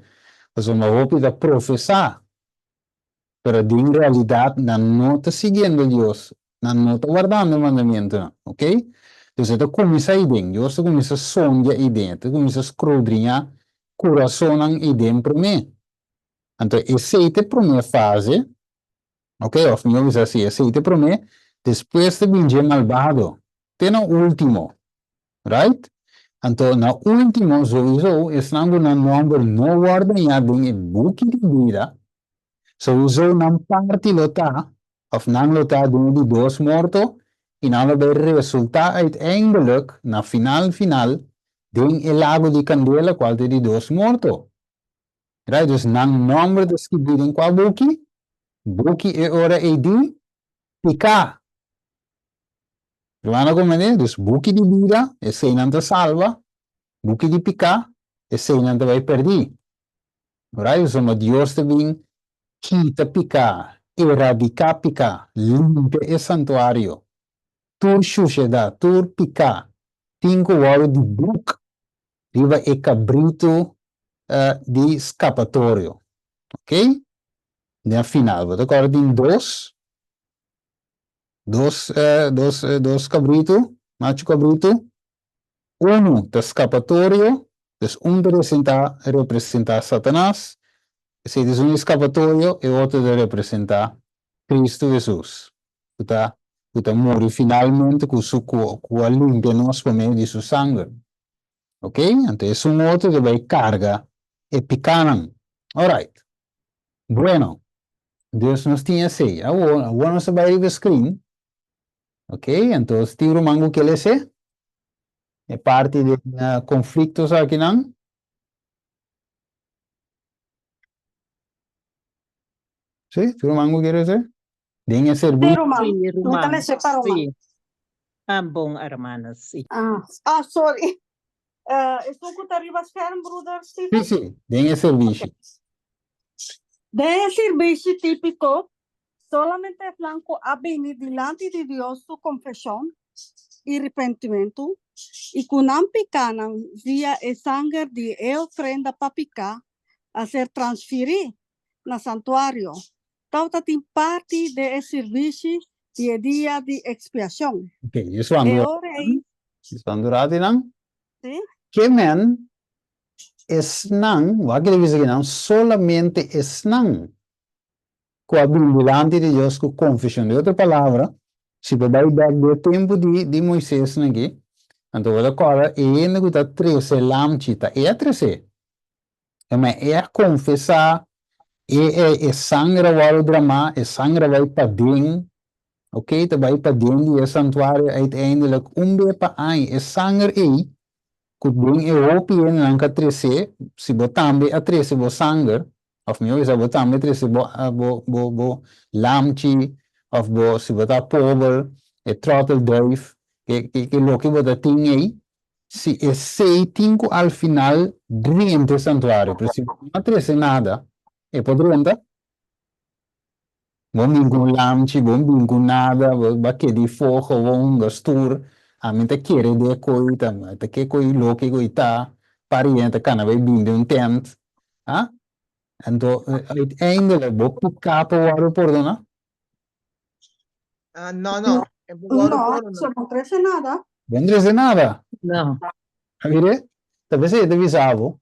pasobra hopi ta profesá, pero den realidat nan no ta siguiendo Dios, nan no ta wardando e mandamentunan, ok? Dus e ta kuminsá ei den, Dios ta kuminsá sondia ei den, e ta kuminsá skrodriñá kurasonnan ei den promé. Anto esei ta e promé fase. Ok, of mihó bisa así, esei ta e promé, despues ta bin dje malbado, te na último. Right? Anto na último souiso esnan ku nan nòmber no wòrdu hañá den e buki di bida, souiso nan parti lo ta, of nan lo ta den e di dos morto, i nan lo bai resultá uiteindelijk, na final final, den e lago di kandela kual ta e di dos morto. Right, dus nan nòmber ta skibí den kua buki? Buki e ora ei di piká. Rumannan komprendé? Dus buki di bida, eseinan ta salba, buki di piká, eseinan ta bai pèrdí. Right, pasobra Dios ta bin kita piká, eradiká piká, limpia e santuario. Tur shushedat, tur piká tin ku wòrdu di buk riba e kabritu di skapatorio. Ok? Den final, bo ta kòrda tin dos, dos, dos, dos kabritu, machu kabritu. Unu ta skapatorio, dus un ta representá, representá Satanas, esei ta esun di skapatorio, e otro ta representá Kristu Hesus, ku ta, ku ta muri finalmente ku su, ku, ku a limpia nos pa medio di su sanger. Ok, anto esun otro ta bai carga e picanan. Alright. Bueno, dus nos tin esey. Awor, awor nos ta bai riba e screen. Ok, anto tin ruman cu ke lese e parti den conflictos akinan. Si, tin ruman cu ke lese? Den e Sí, servicio. ruman. Sí, Mi ta ruman. lese pa ruman. Sí. Ah, bon, hermana, sí. Ah, ah, sorry. Eh, esun ku ta riba scherm, broeder Sí, Steven? sí, den e servicio. Ok. Den e sirbishi típiko, solamente esnan ku a bini dilanti di Dios su konfeshon i repentimentu i ku nan pikánan via e sanger di e ofrenda pa piká a ser transferí na santuario, tabata tin parti den e sirbishi di e Dia di Ekspiashon. Ok, Jesu E ora ei. Jesu andurá nan. Sí. Ke men esnan, wak e ta bisa kinan, solamente esnan ku a bin dilanti di Dios ku konfeshon. Den otro palabra, si bo bai bèk den e tempu di di Moisesnan aki, anto bo ta kòrda e hende ku ta trese lamchi ta e a tres'é. Ma e a konfesá, e e e sanger a wòrdu dramá, e sanger a bai paden, ok, ta bai paden di e santuario uiteindelijk un be pa aña. E sanger ei, ku den e hopi hendenan ka tres'é, si bo tambe a trese bo sanger, òf mihó bisa bo tambe a trese bo bo bo bo lamchi, òf bo si bo ta pober, e tròtelduif, ke ke loke bo ta tin ei, Si esey tin cu al final drenta e santuario, pero si bo no a trece nada, e por drenta? Bo bin ku un lamchi, bo bin ku nada, bo ba keda ifó gewoon hunga stuur. Ami ta kere den e koi, ta ta ke koi loke koi ta, pariente ta kana bai bin den un tent. Ha? Anto uiteindelijk bo piká por wòrdu pordoná? Ah, no, no. E por wòrdu No, pordoná. so no trese nada. Bo no trese nada. No. A mire, ta p'esei e ta bisa bo,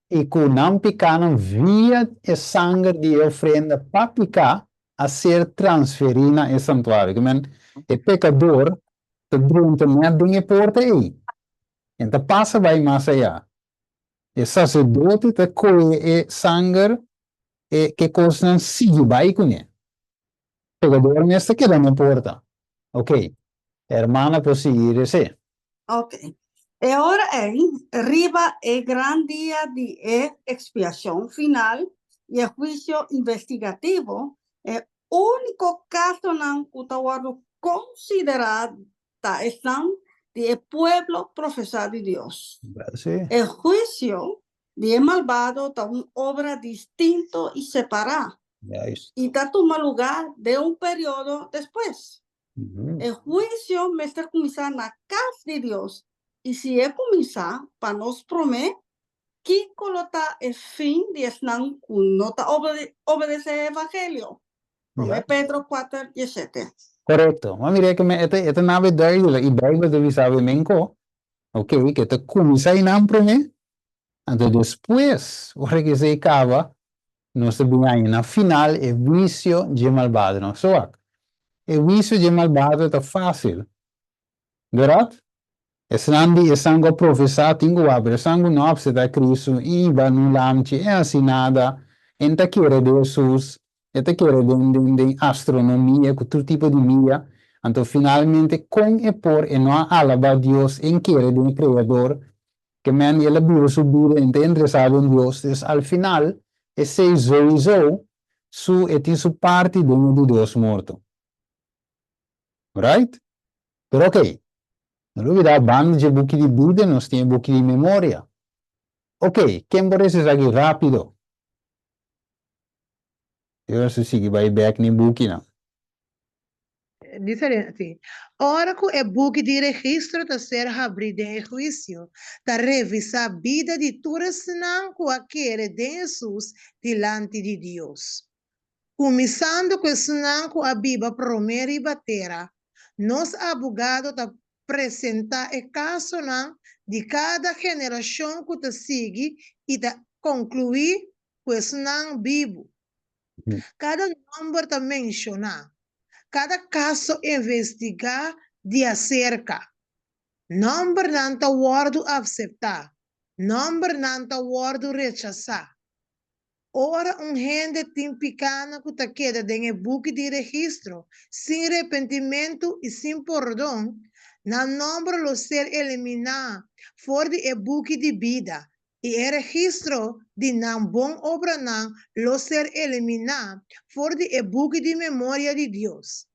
i ku nan pikánan via e sanger di e ofrenda pa piká a ser transferí na e santuario. Ke men, e pekador ta drenta nèt den e porta ei. E no ta pasa bai mas ayá. E saserdote ta kohe e sanger e ke kosnan sigui bai kuné. Pekador mes ta keda na porta. Ok, hermana por sigui res'é. Ok. E ora ei, riba e gran dia di e ekspiashon final i e huisio investigativo, e úniko kasonan ku ta wòrdu konsiderá ta esnan di e pueblo profesá di Dios. E huisio di e malbado ta un obra distinto i separá i ta tuma lugá den un periodo despues. E huisio mester kuminsá na kas di Dios, i si e kuminsá pa nos promé, kiko lo ta e fin di esnan ku no ta obedesé e evangelio? Promé Pedro kuater diesete. Korekto. Ma mira ke e ta e ta nabe duidelijk i Bijbel ta bisa awe menko, oke, ke ta kuminsá einan promé, anto despues ora ke esei kaba nos ta bin haña na final e huisio dje malbadonan. So wak, e huisio dje malbado ta fásil, Berat? Esnan di esnan ku a profesá tin ku wak, pero esnan ku no a apseptá Kristu i ba nun lamchi e hasi nada, e no ta kere den Hesus, e ta kere den den den astronomia ku tur tipo di mia, anto finalmente kon e por e no a alabá Dios, e kere den e Kreador, ke men el a biba su bida e no ta interesá den Dios, dus al final esei souiso su e tin su parti den e di dos morto. Right? Pero ok, no lubida banda dje buki di bida nos tin e buki di memoria. Ok, ken por resa esaki rapido? Yo nos ta sigui bai bek na e bukinan. Diferente. Ora ku e buki di registro ta ser habrí den e huisio, ta revisá bida di tur esnan ku a kere den Hesus dilanti di Dios. Kuminsando ku esnan ku a biba promé riba tera, nos abogado ta presentá e kasonan di kada generashon ku ta sigui i ta konkluí ku esnan bibu. Kada nòmber ta menshoná, kada kaso investigá di aserka. Nòmbernan ta wòrdu apseptá, nòmbernan ta wòrdu rechasá. Ora un hende tin pikánan ku ta keda den e buki di registro sin repentimentu i sin pordon, nan nòmber lo ser eliminá for di e buki di bida i e registro di nan bon obranan lo ser eliminá for di e buki di memoria di Dios.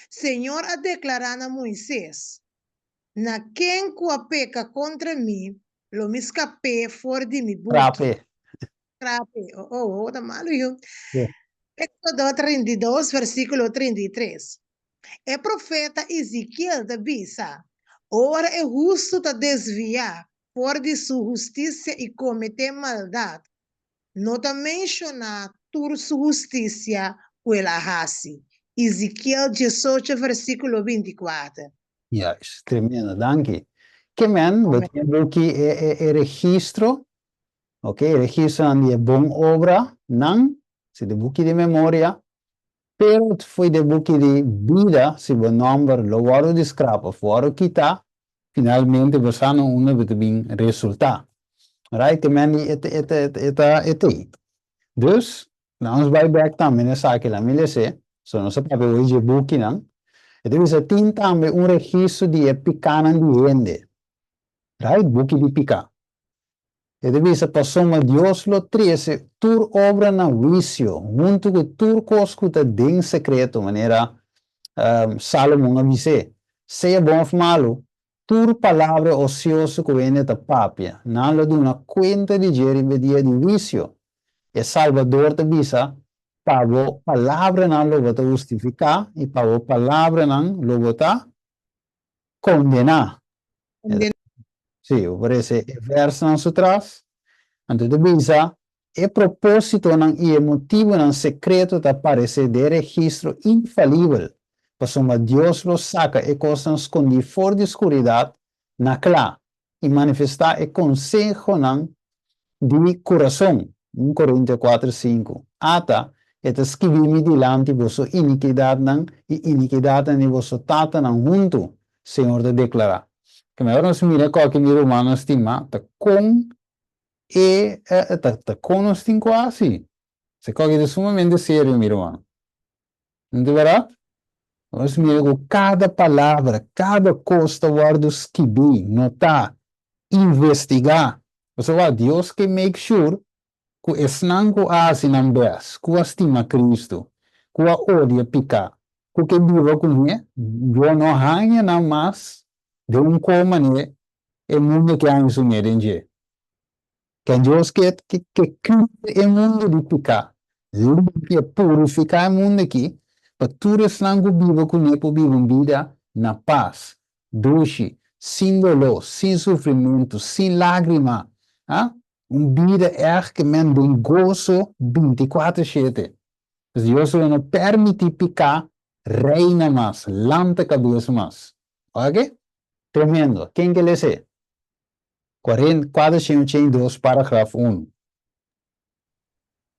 Señor a deklará na Moises, Na ken ku a peka kontra mi, lo mi skap'é for di mi buki. Trape. Trape. Oh, oh, oh, ta malu yu. Éxodo 32, versíkulo 33. E profeta Ezekiel ta bisa, Ora e hustu ta desviá for di su hustisia i kometé maldat, no ta menshoná tur su hustisia ku el a hasi. Ezekiel 18, versíkulo 24. Juist, tremendo, danki. Ke men, bo tin e buki e e e registro, ok, e registronan di e bon obranan, si di buki di memoria, pero fo'i di e buki di bida, si bo nòmber lo wòrdu di skrap òf wòrdu kitá, finalmente bo sa na unda bo ta bin resultá. Right, ke men di e ta e ta e ta e t'ei. Dus, Na nos bai bek tambe na esaki la mi les'é, so nos a papia hoy dje bukinan, e ta bisa tin tambe un registro di e pikánan di hende, right, buki di piká. E ta bisa pasobra Dios lo trese tur obra na huisio huntu ku tur kos ku ta den sekreto, manera Salomon a bis'é, sea bon òf malu, Tur palabra osioso ku hende ta papia, nan lo duna kuenta di dje riba e dia di huisio. E Salbador ta bisa. Pa bo palabranan lo bo ta hustifiká i pa bo palabranan lo bo ta kondená. Sí, bo por lesa e vèrsnan su tras. Anto e ta bisa, E propósitonan i e motibunan sekreto ta paresé den registro infalibel, pasobra Dios lo saka e kosnan skondí for di skuridat na kla i manifestá e konsehonan di kurason, Un Korintio kuater, sinku. Ata, e ta skibí mi dilanti boso inikidatnan i inikidatnan di boso tatanan huntu, Señor ta deklará. Keme ora nos mira koki mi rumannan stimá, ta kon e ta ta kon nos tin ku hasi? Se koki ta sumamente serio, mi ruman. No ta bèrdat? Nos mira ku kada palabra, kada kos ta wòrdu skibí, notá, investigá. Pasobra Dios ke make sure ku esnan ku a hasi nan bes, ku a stima Kristu, ku a odia piká, ku ke biba kuné, lo no haña nan mas den un kos manera e mundu ke haña su mes den dje. Ken Dios ke ke clear e mundu di piká, limpia, purifiká e mundu aki, pa tur esnan ku biba kuné por biba un bida na pas, dushi, sin doló, sin sufrimentu, sin lágrima, ha? Un bida ègt ke men den goso bintikuater shete. Pues Dios lo no permití piká reina mas, lanta kabes mas. Oke? Tremendo. Ken ke les'é? 482 paragraf unu.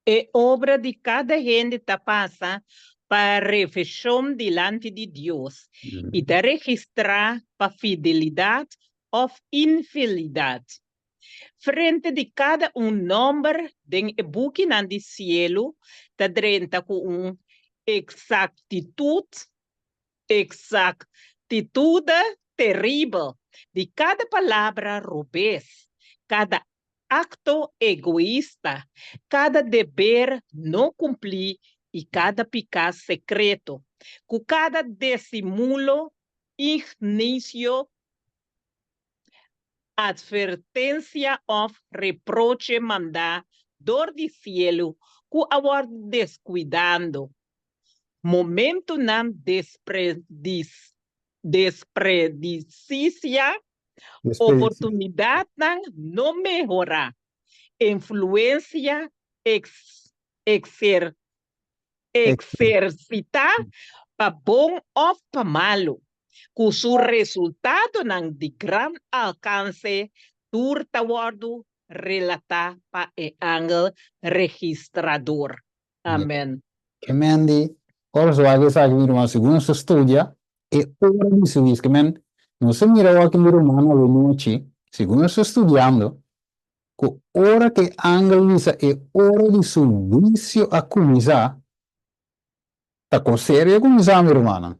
E obra di kada hende ta pasa pa revishon dilanti di Dios i ta registrá pa fidelidat òf infelidat. Frente di kada un nòmber den e bukinan di sielu ta drenta ku un eksaktitut Exactitude teribel di cada palabra robes, cada acto egoista, cada deber no cumplí i cada picá secreto, cu cada desimulo ignicio, advertencia of reproche mandá dor di cielu cu a wòrdu descuidando. Momentunan despredisisia, oportunidatnan no mehorá, influensia eksersitá pa bon òf pa malu, ku su resultadonan di gran alkanse tur ta wòrdu relatá pa e angel registrador. Amen. Ke men di, ora su wak esaki mi ruman, segun nos ta studia e ora di su wis, ke men nos a mira awor ki mi ruman awe nochi, segun nos ta studiando, ku ora ku e angel bisa e ora di su wisio a kuminsá, ta kos serio a kuminsá mi rumannan.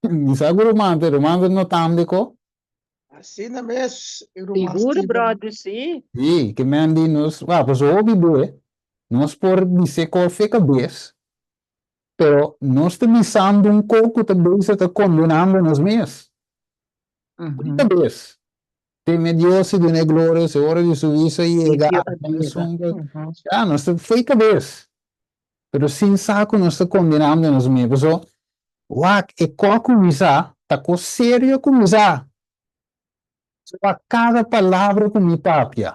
Mi sa ku ruman ta, ruman ta notando e ko? Asina mes, e ruman Sigur, Steven. brother, sí. Sí, ke men di nos, wak, pasobra hopi be, nos por bis'é kos fe kabes, pero nos ta bisando un kos ku ta bisa ta kondenando nos mes. Fe kabes. Teme Dios i dun'é gloria, si ora di su huisio a yega, ya, nos ta fe kabes. Pero sin sa ku nos ta kondenando nos mes. Pasobra, wak, e kos a kuminsá, ta kos serio a kuminsá. Wak, kada palabra ku mi papia,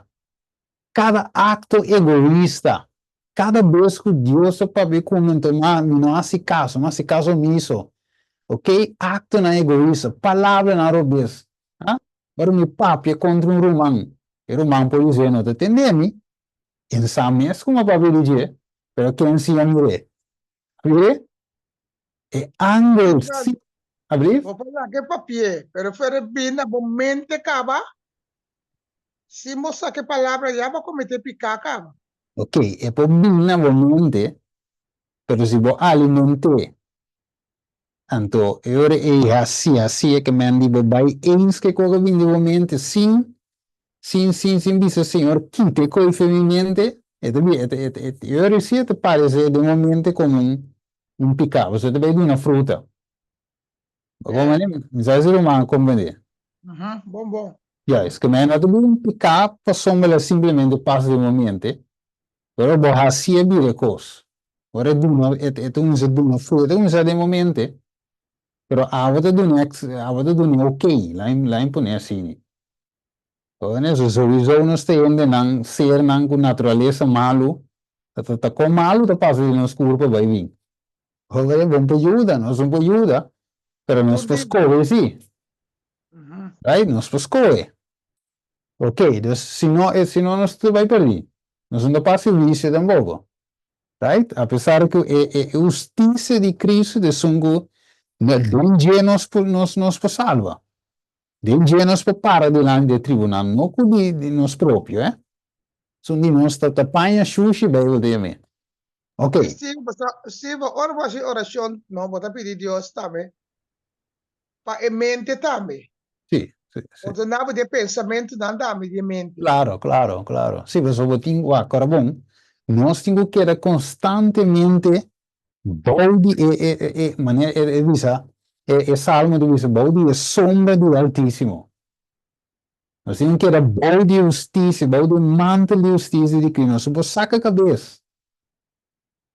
kada akto egoista, kada bes ku Dios a papia ku mi, anto mi no hasi kaso, mi hasi kaso omiso. Oke, aktonan egoista, palabranan robes. Ha? Ora mi papia kontra un ruman, e ruman por bis'é no ta tende mi, E no sa mes kuma papia di dje, pero ken siña mir'é? Mir'é? E angel si. Abrief? Bo por laga e papi'é, pero fuera e bin na bo mente kaba, sin bo sa ke palabra ya bo a kometé piká kaba. Ok, e por bin na bo mente, pero si bo aliment'é, Anto e ora ei hasi hasi e ke men di bo bai eens ke kos a bini di bo mente sin sin sin sin bisa Señor kita e kos for mi mente e ta e ta e ta e ora si e ta parese den bo mente komo un un piká pasobra e ta bai duna fruta. Bo komprende? Mi sa si ruman a komprende. Bon bon. Juist, ke men no ta bira un piká pasobra el a simplemente pasa den bo mente pero bo hasi a bira e kos. Ora e duna, e ta kuminsá duna fruta, e ta kuminsá den momente, pero awa ta duna awa ta duna ok, lain pone asina. Eso souiso nos ta hendenan, sernan ku naturalesa malu, ta ta kon malu ta pasa den nos kurpa bai bin. Hopi bon por yuda, nos no por yuda, pero nos por skohe si. Right? Nos por skohe. Ok, dus si no, si no nos ta bai perdí. Nos no ta pasa e huisio tampoco. Right? A pesar ku e, e hustisia di Cristo ta esun ku den dje nos por, nos, nos por salba. Den dje nos por para dilanti di e tribunal, no ku di, di nos propio, eh. Esun di nos ta, ta paña shushi, Bijbel ta yam'é. Ok. Steve, Steve, ora bo hasi orashon, no, bo ta pidi Dios tambe pa e mente tambe. Sí, sí, sí. Bo ta nabo di e pensamentunan tambe di e mente. Claro, claro, claro. Sí, pasobra bo tin, wak, ora bon, nos tin ku keda konstantemente bou di e, e, e, e manera e, e bisa, e, e salmo ta bisa, bou di e sombra di e Altísimo. Nos tin ku keda bou di hustisia, bou di e mantel di hustisia di Cristo. Nos no por saka kabes.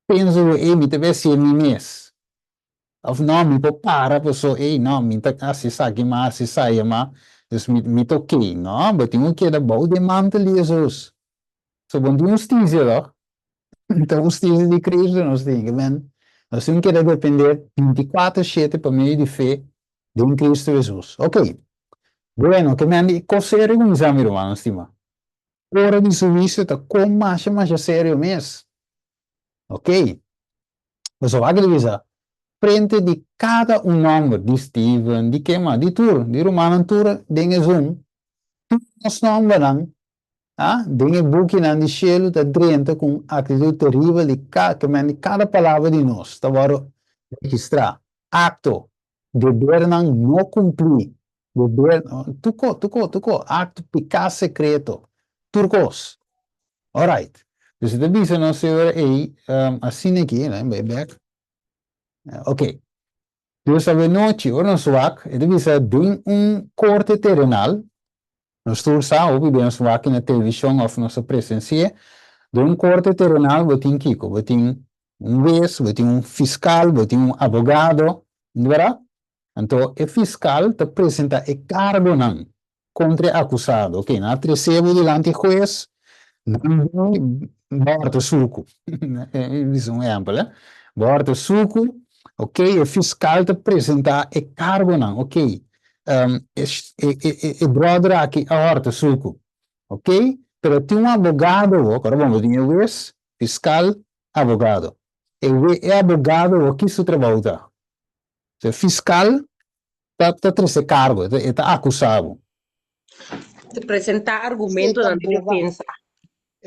Pensa ku, ey, mi ta bai hasié mi mes. Of no, mi por para paso ey no, mi ta hasi esaki mas, hasi esaya mas, dus mi mi ta ok. No, bo tin ku keda bou di e mantel di Hesus. So bo no tin hustisia toch? Ta hustisia di Cristo nos tin, ke men nos tin ku keda depende binti kuater shete pa medio di fe den Cristo Hesus. Ok, bueno, ke men di kos serio kuminsá mi rumannan stima. Ora di su huisio ta kon masha masha serio mes. Ok. Pasobra wak di bisa, frente di kada un nòmber, di Steven, di ken mas, di tur, di rumannan tur den e Zoom, tur nos nòmbernan, ah, den e bukinan di shelu ta drenta ku un aktitut teribel di ka, ke men di kada palabra di nos ta wòrdu registrá, akto, debernan no kumplí, deber, tur kos, tur kos, tur kos, akto, piká sekreto, tur kos. Alright. Dus e ta bisa nos e ora ei, asina aki, laat me bai bek. Ok. Dus awenochi, ora nos wak, e ta bisa den un korte terenal, nos tur sa, hopi bia nos wak na televishon òf nos a presensi'é, den un korte terenal bo tin kiko? Bo tin un wes, bo tin un fiskal, bo tin un abogado, no bèrdat? Anto e fiskal ta presentá e kargonan kontra e akusado. Oke, nan a tresé bo dilanti hues, nan di bo hòrta suku. Bisa un ehèmpel, eh. Bo hòrta suku, oke, e fiskal ta presentá e kargonan, oke, e bròder aki a hòrta suku, oke, pero tin un abogado bo, kòrda bon, bo tin e hues, fiskal, abogado. E abogado bo, ki su trabou ta? E fiskal ta ta trese kargo, e ta e ta akusá bo. Ta presentá argumentonan di defensa.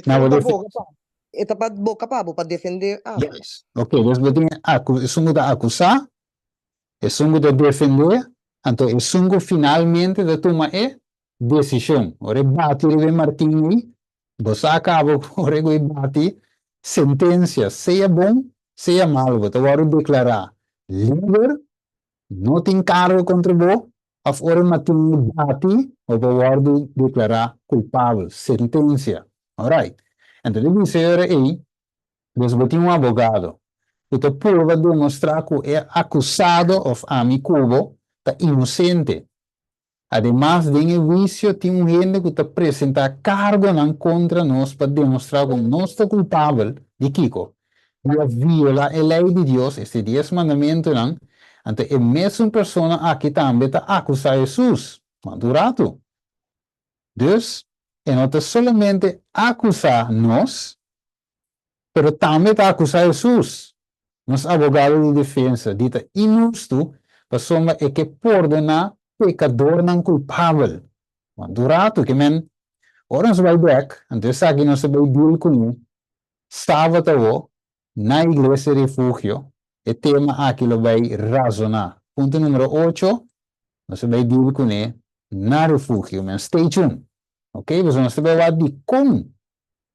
Na bo defensa. E ta pa boka pa bo, pa defendé abo. Yes. Ok, dus bo tin aku, esun ku ta akusá, esun ku ta defendé, anto esun ku finalmente ta tuma e desishon. Ora e bati riba e martin ei, bo sa kaba ku ora ku e bati sentensia, sea bon, sea malu, bo ta wòrdu deklará liber, no tin kargo kontra bo, òf ora e martin ei bati, bo por wòrdu deklará kulpabel, sentensia. Alright. Anto di bisa e ora ei, dus bo tin un abogado ku ta purba demostrá ku e akusado òf ami ku bo ta inosente. Ademas, den e huisio tin un hende ku ta presentá kargonan kontra nos pa demostrá ku nos ta kulpabel di kiko? Di a violá e lei di Dios, esta Dies Mandamentunan. Anto e mesun persona aki tambe ta akusá Hesus. Wanta un ratu. Dus, e no ta solamente akusá nos, Pero tambe ta akusá Hesus, nos abogado di defensa, di ta inhustu pasobra e ke pordoná pekadornan kulpabel. Wanta un ratu, ke men, ora nos bai bèk, anto esaki nos ta bai deal kuné sabat awo na Iglesia Refugio, e tema aki lo bai razoná. Punto numero ocho, nos ta bai deal kuné na Refugio. Men stay tuned, ok? Pasobra nos ta bai wak dikon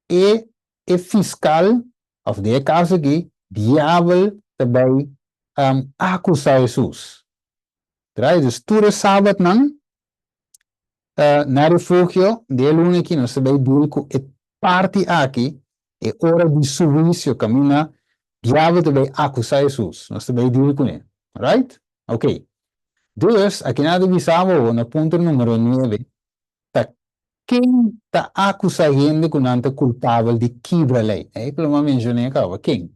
e e fiskal, òf den e kaso aki, diabel ta bai akusá Hesus. Right? Dus tur e sabatnan na refugio, den e luna aki nos ta bai deal ku e parti aki, e ora di su huisio kaminda. Diabel ta bay acusa Hesus. Nos ta bay deal cune. Right? Ok. Dus, aki nan ta bisa bo na punto numero nuebe, ta ken ta acusa hende cu nan ta culpabel di kibra ley? Ey cu lo mi a menciona caba. Ken?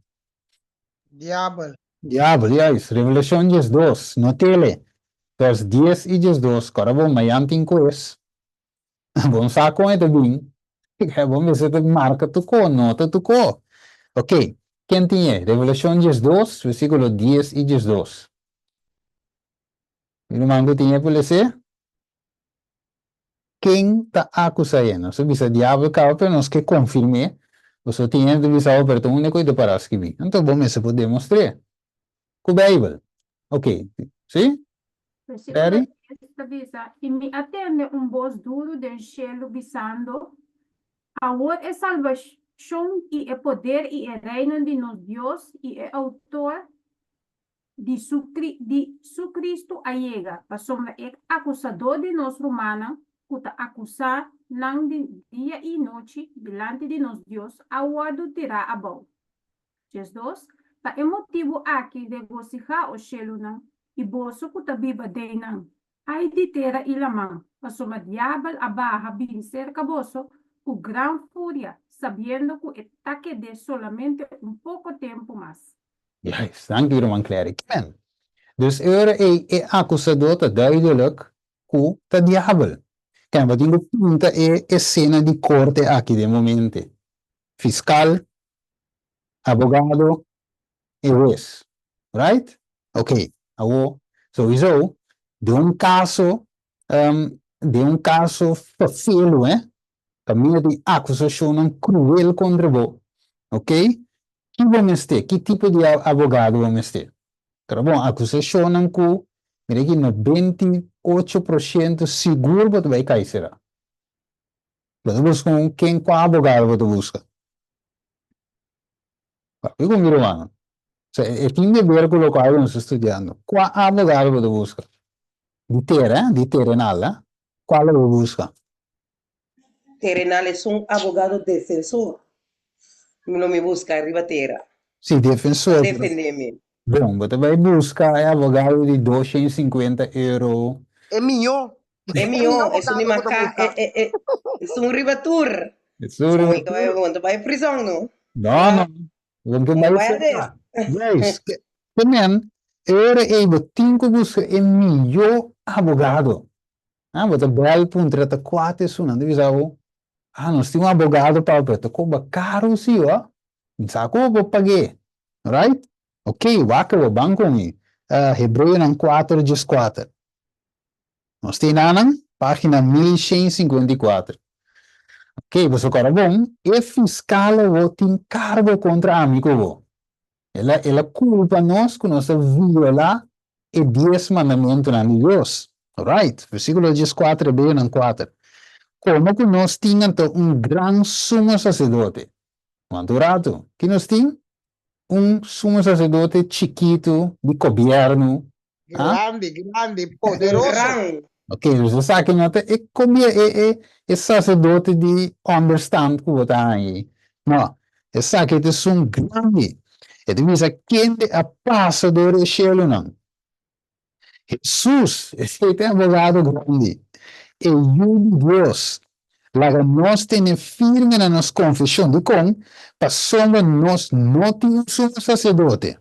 Diabel. Diabel, juist. Revelacion 12. Notele. Vers 10 y 12. Cora bo, mayan tin quiz. Bon sa kon e ta bin. Bo mester ta marka tur ko, nota tur ko. Ok, ken tin e? Revelashon 12, versíkulo 10 i 12. Mi ruman ku tin e por les'é? Ken ta akusá e? Nos a bisa diabel kaba, pero nos ke konfirm'é. Boso tin hende ta bisa bo, pero ta unda ku e ta pará skibí? Anto bo mester por demostr'é ku Beibel. Ok, sí? Versíkulo Larry? 10 ta bisa, I mi a tende un bos duru den shelu bisando, Awor e salbashon i e poder i e reino di nos Dios i e outor di su di su Kristu a yega, pasobra e akusadó di nos rumannan ku ta akusá nan di dia i nochi dilanti di nos Dios a wòrdu tirá abou. 12, Pa e motibu aki regosihá, o shelunan, i boso ku ta biba den nan. Ai di tera i laman, pasobra diabel a baha bin serka boso ku gran furia, sabiendo ku e ta ked'é solamente un poko tempu mas. Juist, danki ruman Clary. Kimen? Dus e ora ei e akusadó ta duidelijk ku ta diabel. Ken, bo tin ku pinta e esena di korte aki den bo mente. Fiskal, abogado i hues. Right? Ok, awo souiso den un kaso den un kaso fafelu eh, kaminda tin akusashonnan kruel kontra bo, ok, ki bo mester? Ki tipo di abogado bo mester? Pero bon, akusashonnan ku mira aki 98% sigur bo ta bai kai sera. Bo ta buska un ken kua abogado bo ta buska? Papia ku mi rumannan. Osea, e tin deber ku lokual ku nos ta studiando. Kua abogado bo ta buska? Di tera, eh? Di terenal, eh? Kua lo bo buska? Terenal es un abogado defensor. Mi lo mi buska riba tera. Sí, defensor. Pa defende mi. Bon, bo ta bai buska e abogado di 250 euro. E mihó. E mihó, esun di mas ka, e, e, e, esun riba tur. Esun riba tur. Bo no ta bai prison, no? No, no. Bo no ta bai sera. Juist. Ke, ke men, e ora ei bo tin ku buska e mihó abogado. Ah, bo ta bel puntra ta kua ta esun. Nan ta bisa bo, ah, nos tin un abogado pa bo, pero ta koba karu si, ho. Mi sa ku bo por pag'é. Right? Ok, wak bo ban ku mi. Hebreonan kuater 14. Nos tin anan, página 1154. Ok, boso kòrda bon, e fiskal awor tin kargo kontra ami ku bo. El a, el a kulpa nos ku nos a violá e dies mandamentunan di Dios. Alright, versíkulo 14, Hebreonan 4. Komo ku nos tin anto un gran sumo saserdote. Wanta un ratu, ki nos tin? Un sumo saserdote chikitu di gobièrnu Grandi, grandi, poderoso. Gran. Ok, dus esaki no ta e kobie e e e sacerdote di onderstand ku bo ta haña ei. No, esaki ta esun grandi. E ta bisa kende a pasa dor e shelunan. Hesus, esei ta e abogado grandi, e Yu di Dios. Laga nos tene firme na nos konfeshon. Dikon? Pasobra nos no tin un sumo sacerdote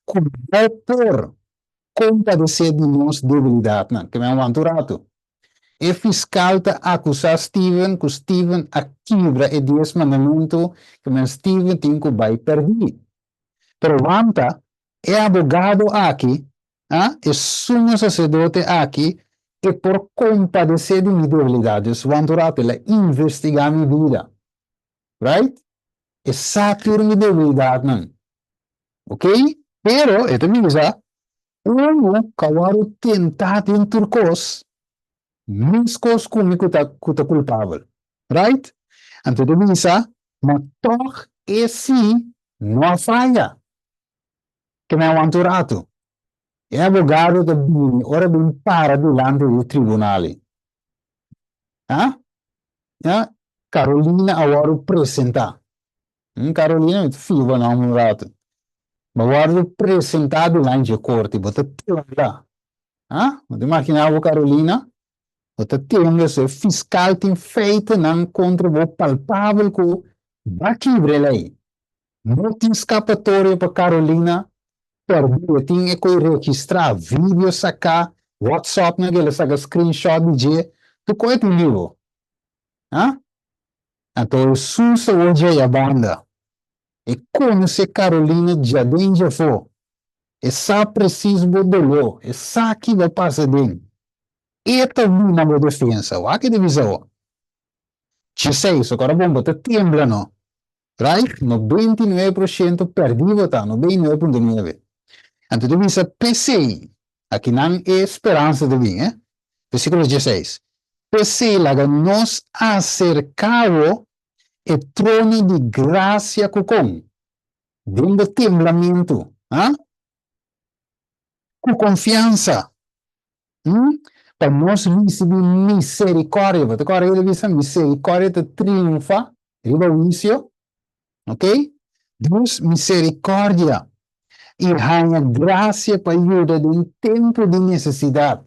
ku no por kompadesé di nos debilidatnan. Ke men wanta un ratu. E fiskal ta akusá Steven ku Steven a kibra e Dies Mandamentu, ke men Steven tin ku bai pèrdí. Pero wanta, e abogado aki, a, e sumo saserdote aki, e por kompadesé di mi debilidat. Dus wanta un ratu, el a investigá mi bida. Right? E sa tur mi debilidatnan. Ok? Pero, e ta bisa, unu ka wòrdu tentá den tur kos, meskos ku mi ku ta ku ta kulpabel. Right? Anto e ta bisa, ma tòg e sí no a faya. Ke mi a wanta un ratu. E abogado ta bini ora bin para dilanti di tribunal ei. Ha? Ya, Carolina a wòrdu presentá. Carolina, mi ta fiba nan un ratu. Bo a wòrdu presentá dilanti dje korte, bo ta tembla. Ha? Bo ta imaginá bo, Carolina? Bo ta tembla so e fiskal tin feitenan kontra bo palpabel ku ba kibra e lei. No tin skapatorio pa Carolina pèrdí. E tin e koe registrá, video saká, WhatsAppnan ku el a saka screenshot di dje, tur koe tin di bo. Ha? Anto Hesus awor dje ya banda. E konosé Carolina djaden djafó. E sa presis bo doló. E sa ki bo pasa den. E ta bini na bo defensa. Wak e ta bisa bo. Djeseis, ora bon bo ta tembla no. Right? 99% pèrdí bo ta, 99.9. Anto ta bisa p'esei, akinan e speransa ta bin, eh. Versíkulo djeseis, P'esei laga nos aserká bo e trono di grasia ku kon? Den bo temblamentu, ha? Ku konfiansa, hm? Pa nos risibí miserikòrdia. Bo ta kòrda el a bisa miserikòrdia ta triunfá riba huisio? Ok? Dus miserikòrdia i haña grasia pa yuda den tempu di nesesidat.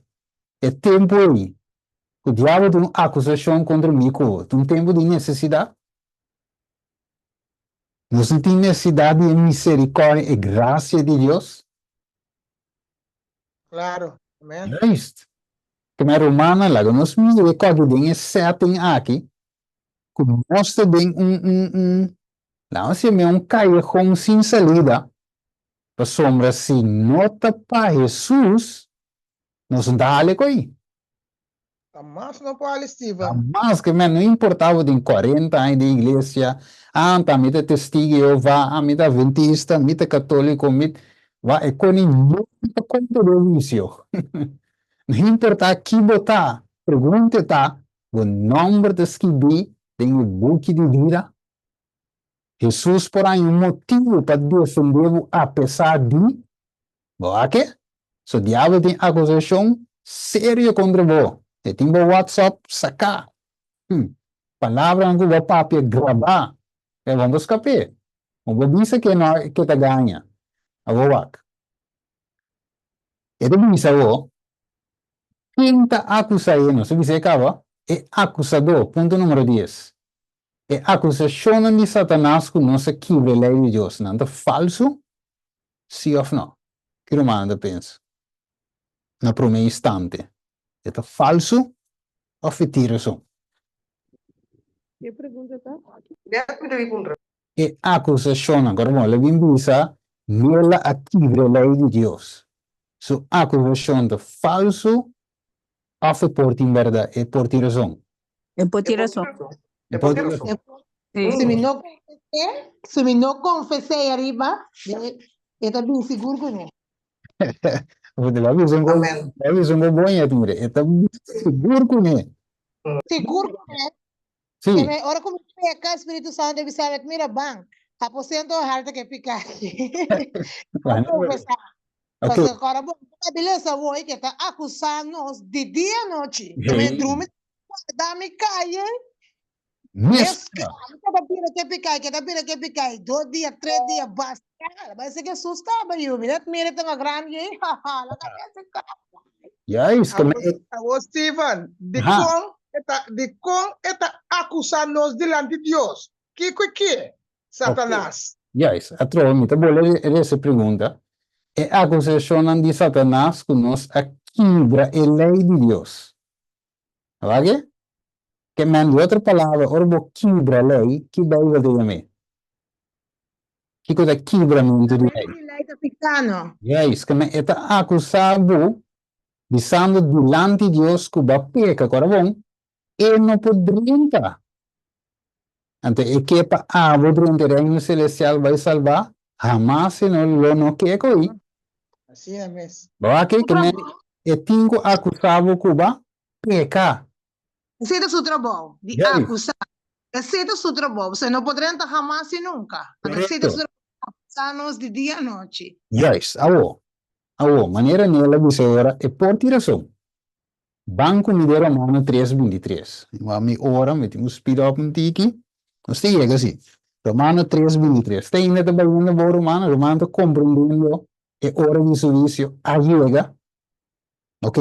E tempu ei ku diabel tin un akusashon kontra mi ku bo, ta un tempu di nesesidat. Nos no tin nesesidat di e miserikòrdia, e grasia di Dios? Claro. Amen. Juist. Keme rumannan, laga nos mira e kòki den e setting aki, ku nos ta den un, un, un, laga nos yam'é un kayejon sin salida, pasobra si no ta pa Hesus, nos no ta hala e koi. Hamas no por hali Steven. Hamas ke men no importa bo tin 40 aña den iglesia, ah ta mi ta testigo di Jehová, ah mi ta adventista, mi ta católico, mi wa e koni no ta konta bo huisio. No importa ki bo ta, pregunta ta, bo nomber ta skibí den e buki di bida? Hesus por haña un motibu pa defendé bo apesar di? Bo a ke? So diabel tin akusashon serio kontra bo. E tin bo WhatsApp saká. Hm. Palabranan ku bo a papia grabá. E bon bo skap'é. Bo por bisa ke no ke ta gaña. Awor wak. E ta bisa bo, ken ta akusá e? Nos a bisa e kaba. E akusadó, punto numero dies. E akusashonnan di Satanas ku nos a kibra e lei di Dios, nan ta falsu? Sí òf nò? Ki rumannan ta pensa na promé instante? E ta falsu òf e tin rason? Ki pregunta ta? Net mi ta bin puntra. E akusashonnan, kòrda bon, el a bin bisa, Mela a kibra e lei di Dios. Su akusashon ta falsu òf e por tin bèrdat, e por tin rason? E por tin rason. E por tin rason. Si mi no confesé, si mi no confesé ahí ariba, e ta bin sigur ku mi. Bo a bisa un Amen. bo a bisa un bon yet, mire. E ta bin sigur ku mi. Sigur ku mi. Sí. Ke me, ora ku mi peka, Spiritu Santo bisa mi, mira ban, aposento harta ke pika aki. Bueno, Confesá. ok. Pasobra ora bo ta bilesa woi ke ta akusá nos di dia i anochi. Ke me Hey. drumi guarda mi kaye. Mes. Mes ke ta bira ke pikai, ke ta bira ke pikai. Dos dia, tres dia, basta. Parece que Jesús estaba yo. Mira, mira, tengo grande ahí. Ja, ja, la cabeza está. Juist, ke me Awor, Steven, Ha. dikon e ta, dikon e ta akusá nos dilanti Dios? Kiko e ke? Satanas. Juist, atrobe mi ta bolbe resa e pregunta. E akusashonnan di Satanas ku nos a kibra e lei di Dios. Wak? Ke men di otro palabra, ora bo kibra lei, ki Beibel ta yam'é? Kiko ta kibramentu di lei? Di lei ta piká, no? Juist, ke men e ta akusá bo bisando dilanti Dios ku bo a peka. Kora bon, e no por drenta. Anto e ke pa abo drenta e Reino Selestial bai salbá? Hamas e no lo no ke ko'i. Asina mes. Bo wak ke men e tin ku akusá bo ku bo a peka. Esei ta su trabou, di Juist. akusá. Esei ta su trabou. Pasobra e no por drenta hamas i nunka. Anto esei ta su Korekto. trabou, akusá nos di dia anochi. Juist. Awo, awo, manera Nel a bisa ora, e por tin rason. Ban ku mi den Romano tres binti tres. Mi wak mi ora, mi tin ku speed up un tiki. Nos ta yega si. Romano 3, 23. Te ainda ta bayendo bo Romano? Romano ta komprendiendo e ora di su huisio a yega. Ok.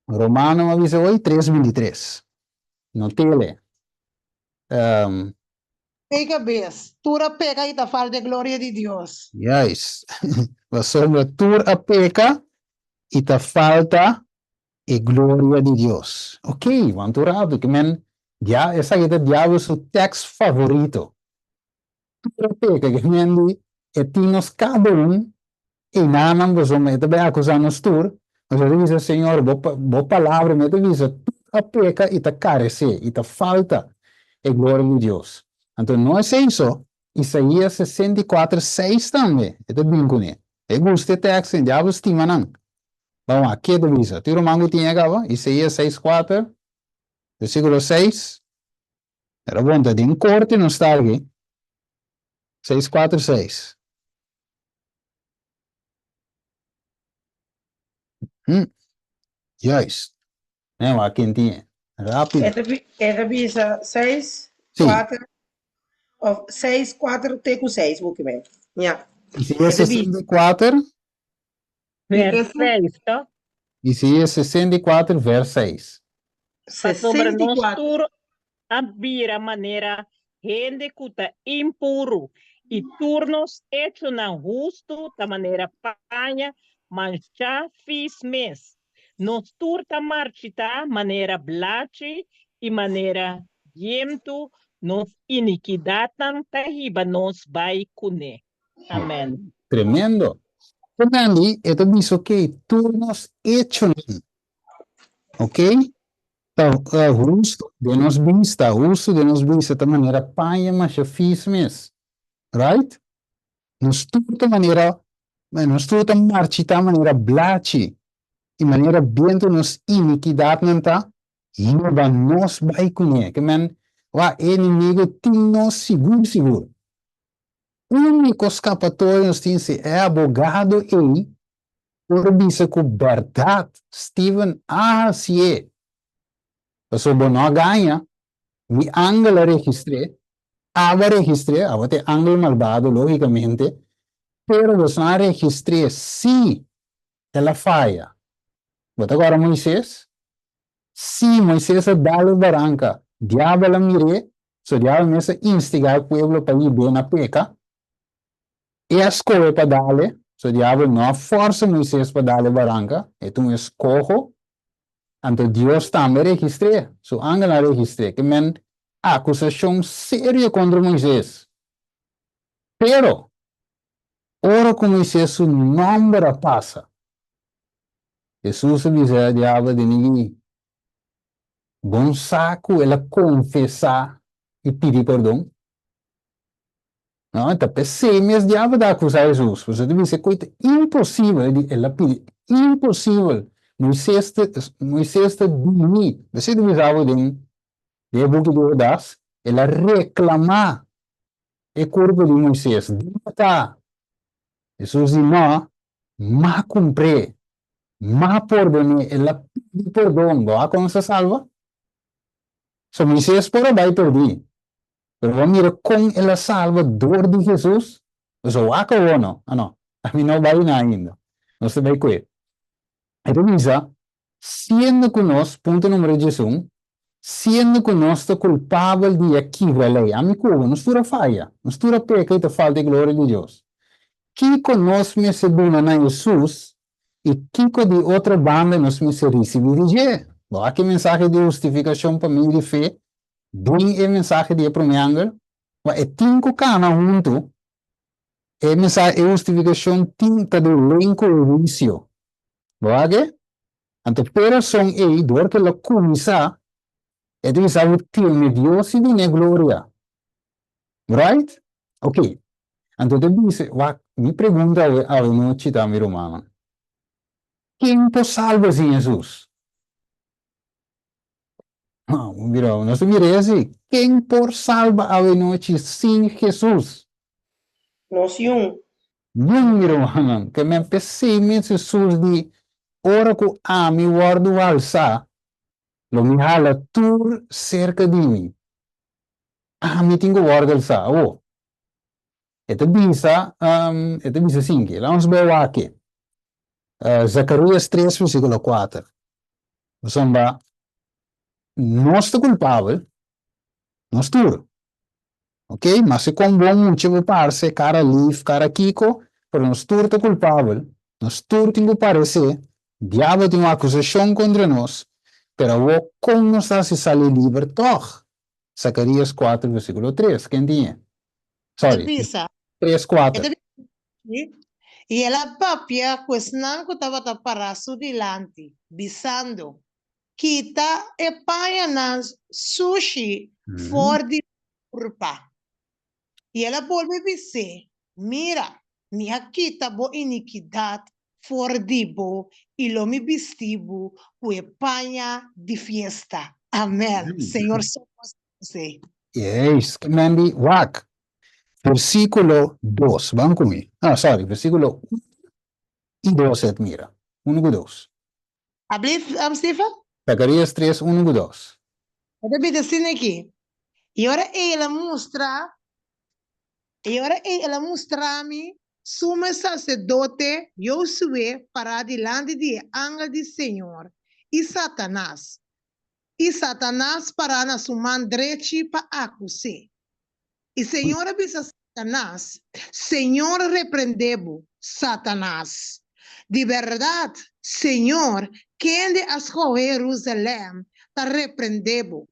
Romano a bisa hoy 3, 23. Notele. Um, Pega bes, tur a peka i ta falta e gloria di Dios. Juist. Pasobra tur a peka i ta falta e gloria di Dios. Ok, want un rato ke men dia esaki ta diabel su tekst favorito. Tur a peka ke men di e tin nos kada un einanan pasobra e ta bai akusá nos tur. Nos a bisa Señor bo bo palabra mi ta bisa tur a peka i ta karesé i ta falta e gloria di Dios. Anto no esei so, Isaías 64, 6 tambe e ta bin kuné. E gusta e tekst ei, diabel stima nan. Ban wak, ke ta bisa? Tin ruman ku tin e kaba? Isaías 6, 4, versíkulo 6. Pero bon, ta den korte nos ta aki. 6, 4, 6. Hm, juist. Nen wak ken tin e. Rápido. E ta, e ta bisa 6, Sí. 4, of 6, 4 te ku 6, boki men. Ja. Isaías E ta bisa. 64, Vers 6, to? Isaías 64, vers 6. Pasobra nos 64. tur a bira manera hende ku ta impuru, i tur nos echonan hustu ta manera paña manchá fis mes. Nos tur ta marchitá manera blachi i manera bientu, nos inikidatnan ta hiba nos bai kuné. Amèn. Tremendo. Tremendo, e ta bisa ok, tur nos echonan, ok, ta hustu den nos bista, hustu den nos bista ta manera paña masha fis mes, right? Nos tur ta manera, nos tur ta marchitá manera blachi, i manera bientu nos inikidatnan ta hiba nos bai kuné. Ke men, wak, e enemigu tin nos sigur sigur. Úniko skapatorio nos tin si e abogado ei por bisa ku bèrdat Steven a hasié. Pasobra bo no a gaña, mi angel a registr'é, abo a registr'é, abo ta e angel malbado lógikamente, pero boso no a registr'é si el a faya. Bo ta kòrda Moises? Sí, Moises a dal e baranka, diabel a mir'é, so diabel mes a instigá e pueblo pa yib'é na peka. E a skohe pa dal e, so diabel no a fòrsa Moises pa dal e baranka, e ta un eskoho. Anto Dios tambe a registr'é, su angelnan a registr'é, ke men akusashon serio kontra Moises. Pero, ora ku Moises su nòmber a pasa, Hesus a bisa e diabel den e gui, Bon sa ku el a konfesá i pidi pordon? No, ta p'esei mes diabel ta akusá Hesus, pasobra e ta bisa ku ta imposibel, e di, el a pidi, imposibel, Moises ta, Moises ta bini, p'esei ta bisa bo den den e buki di Hudas, el a reklamá e kurpo di Moises, Dina ta? Hesus di, No, M'a kumpr'é, m'a pordon'é, el a pidi pordon, bo a kon sa salba? So Moisés por a bai perdí, pero bo a mira kon el a salba dor di Hesus? Pasobra wak awor no, a no, ami no bai na ainda, nos ta bai ku'é. E ta bisa, Siendo ku nos, punto numero 11, siendo ku nos ta kulpabel di a kibra lei, ami ku bo, nos tur a faya, nos tur a peka i ta falta e gloria di Dios. Kiko nos mester duna na Hesus i kiko di otro banda nos mester risibí di dje? Bo aki e mensahe di hustifikashon pa medio di fe den e mensahe di e promé angel? Wak, e tin ku kana huntu. E mensahe, e hustifikashon tin ta den lei ku e huisio. Bo wak e? Anto p'e rason ei, dor ku el a kuminsá, e ta bisa bo teme Dios i dun'é gloria. Right? Ok. Anto ta bisa, wak, mi pregunta awe awenochi ta, mi rumannan, ken por salba sin Hesus? Mira, nos ta mira esei. Ken por salba awenochi sin Hesus? Nos yun. Yun, mi rumannan, ke men p'esei mes Hesus di, Ora ku ami wòrdu halsá, lo mi hala tur serka di mi. Ami tin ku wòrdu alsá. Awor, e ta bisa, e ta bisa asinki, laat nos bai wak aki. Zakarías tres versíkulo kuater. Pasobra nos ta kulpabel, nos tur. Ok, maske kon bon mucha bo parse, kara lif, kara kiko, pero nos tur ta kulpabel, nos tur tin ku paresé, diabel tin un akusashon kontra nos, pero awor kon nos ta hasi sali liber tòg? Zakarías kuater versíkulo tres, ken tin e? E Sorry, bisa, tres e kuater. ta bisa, I el a papia ku esnan ku tabata pará su dilanti, bisando, Kita e pañanan sushi for di kurpa. I el a bolbe bis'é, Mira, mi a kita bo inikidat for di bo i lo mi bisti bo ku e paña di fiesta. Amèn. Señor so por sa esei. Yes, Mandy, wak. Versíkulo dos, ban ku mi. Ah, sorry, versíkulo un i dos et mira. Unu ku dos. Ablief, Stephen? Zacarías tres, unu ku dos. E ta bisa asina aki, I ora ei el a mustra, i ora ei el a mustra mi sumo saserdote Josué pará dilanti di e angel di Señor, i Satanas, i Satanas pará na su man drechi pa akus'é. I Señor a bisa Satanas, Señor reprendé bo, Satanas. Di bèrdat, Señor, kende a skohe Herusalèm, ta reprendé bo.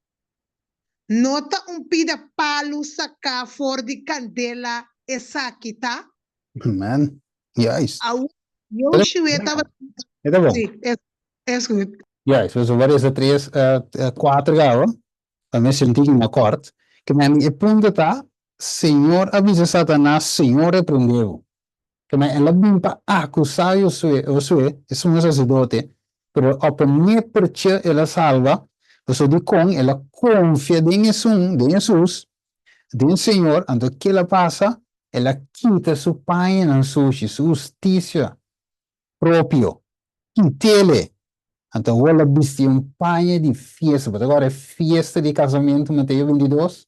No ta un pida palu saká for di kandela esaki ta? Amen. Juist. Awor, Josué tabata. E ta bon. Sí, es goed. Juist, dus bo a resa tres, kuater gaba. Pa mi sinti ki mi a kòrt, ke men e punto ta, Señor a bisa Satanas, Señor reprendé bo. Ke men el a bin pa akusá Josué, Josué, e sumo saserdote, pero op e nippertje el a salba, pasobra dikon el a konfia den esun, den Hesus, den Señor, anto kila a pasa? El a kita su pañanan sushi, su hustisia propio, kitele. Anto awor lo bisti un paña di fiesta. Bo ta kòrda e fiesta di kasamentu, Mateo bintidos?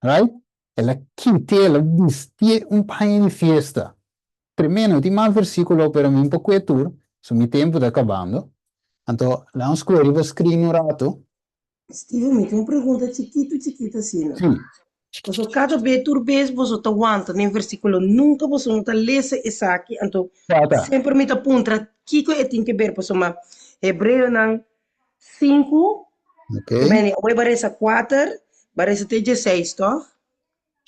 Right? El a kit'é, el a bistié un paña di fiesta. Tremendo. Tin mas versíkulo, pero mi no por kue tur, so mi tempu ta kabando. Anto, laga nos kue riba screen un ratu. Steven, mi tin un pregunta chikitu chikitu asina. Sí. Pasobra kada be tur bes boso ta wanta den versíkulo, nunka boso no ta lesa esaki, anto Tata. semper mi ta puntra kiko e tin ke ber, pasobra Hebreonan sinku, Ok. beni, awor bo a resa kuater, bo a resa te dieseis, tòg?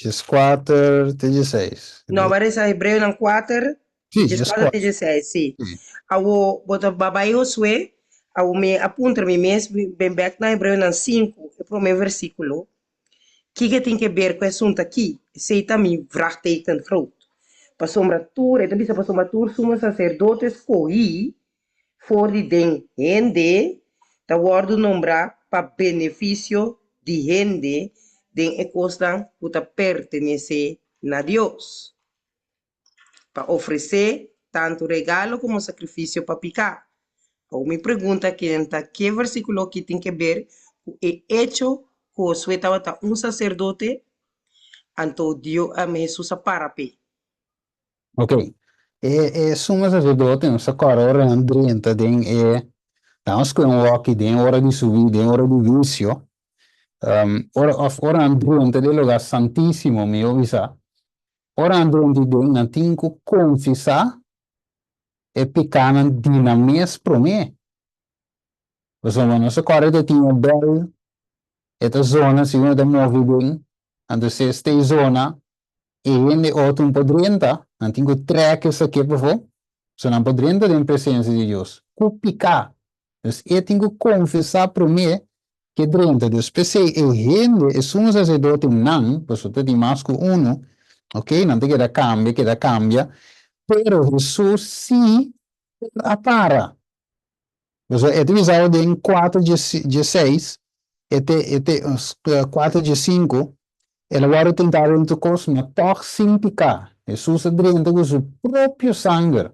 Dieskuater te dieseis. No, bo a resa Hebreonan kuater, Sí, dieskuater te dieseis, sí. Sí. Awor bo ta bai Josué, awor mi a puntra mi mes, mi ben bèk na Hebreonan sinku, e promé versíkulo, Kiko tin ke ber ku e asuntu aki? Esei ta mi vraagteken groot. Pasobra tur, e ta bisa pasobra tur sumo saserdote skohí for di den hende ta wòrdu nombrá pa benefisio di hende den e kosnan ku ta pertenesé na Dios. pa ofresé tantu regalo komo sakrifisio pa piká. Awor mi pregunta ken ta ke versíkulo aki tin ke ber ku e echo ku Josué tabata un saserdote, anto Dio, Hesus a para p'e. Ok, e e sumo saserdote nos ta kòrda ora nan drenta den e, nan a skohe un wòki den ora di subi, den ora di huisio, ora òf ora nan drenta den e lugá santísimo, mihó bisa, Ora nan drenta i den, nan tin ku konfesá e pikánan di nan mes promé. Pasobra nos a kòrda ta tin e bèl, e ta zona segun e ta move den, anto si e stay zona, e hende otro no por drenta, nan tin ku trèk esaki pafó, so nan por drenta den presensia di Dios ku piká. Dus e tin ku konfesá promé ke drenta. Dus p'esei e hende, e sumo saserdote nan, pasobra ta tin mas ku unu, ok, nan ta keda kambia, keda kambia, pero Hesus sí por a para. Pasobra e ta bisa awe den kuater dieseis, e te e te kuater diesinku, el a wòrdu tentá den tur kos, ma tòg sin piká. Hesus a drenta ku su propio sanger.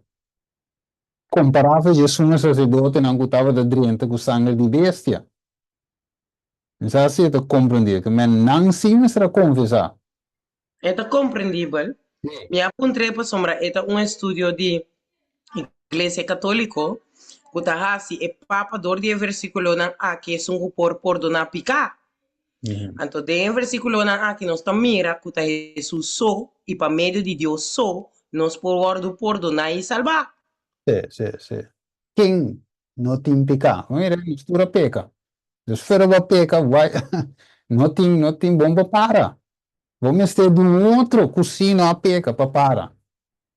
Kompará ku dje sumo saserdotenan ku tabata drenta ku sanger di bestia. Mi sa si e ta komprendé, ke men nan sí mester a konfesá. E ta komprendibel. Mi a puntr'é pasobra e ta un estudio di Iglesia Katóliko ku ta hasi e Papa dor di e versíkulonan aki esun ku por pordoná piká. Anto den e versíkulonan aki nos ta mira ku ta Hesus so i pa medio di Dios so nos por wòrdu pordoná i salbá. Sí, sí, sí. Ken no tin piká? Mira, nos tur a peka. Dus fuera bo a peka, wai, no tin, no tin bon pa para. Bo mester di un otro ku sí no a peka pa para.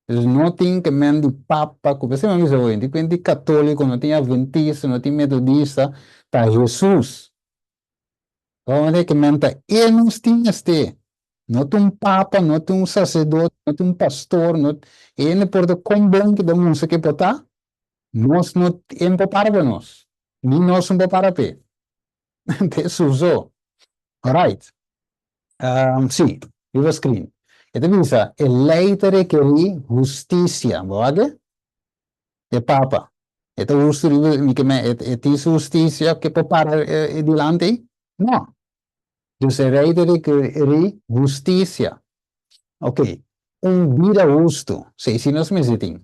Dus no tin ke men di papa ku p'esei mi a bisa bo, di kuenti katóliko, no tin adventista, no tin metodista, ta Hesus. Bo ke men ta e nos tin mester. No ta un papa, no ta un saserdote, no ta un pastor, no, e no importa kon bon ku ta mustra ke por ta, nos no, e no por para pa nos, ni nos no por para p'e. Ta Hesus so. Alright. Um, sí, riba screen. E ta bisa, e lei ta rekerí hustisia. Bo wak e? E papa. E ta hustu riba, mi ke men, e, e tin su hustisia ke por para e, e dilanti ei? No. Dus e rei ta rekerí hustisia. Ok, un bida hustu, si, si nos mester tin.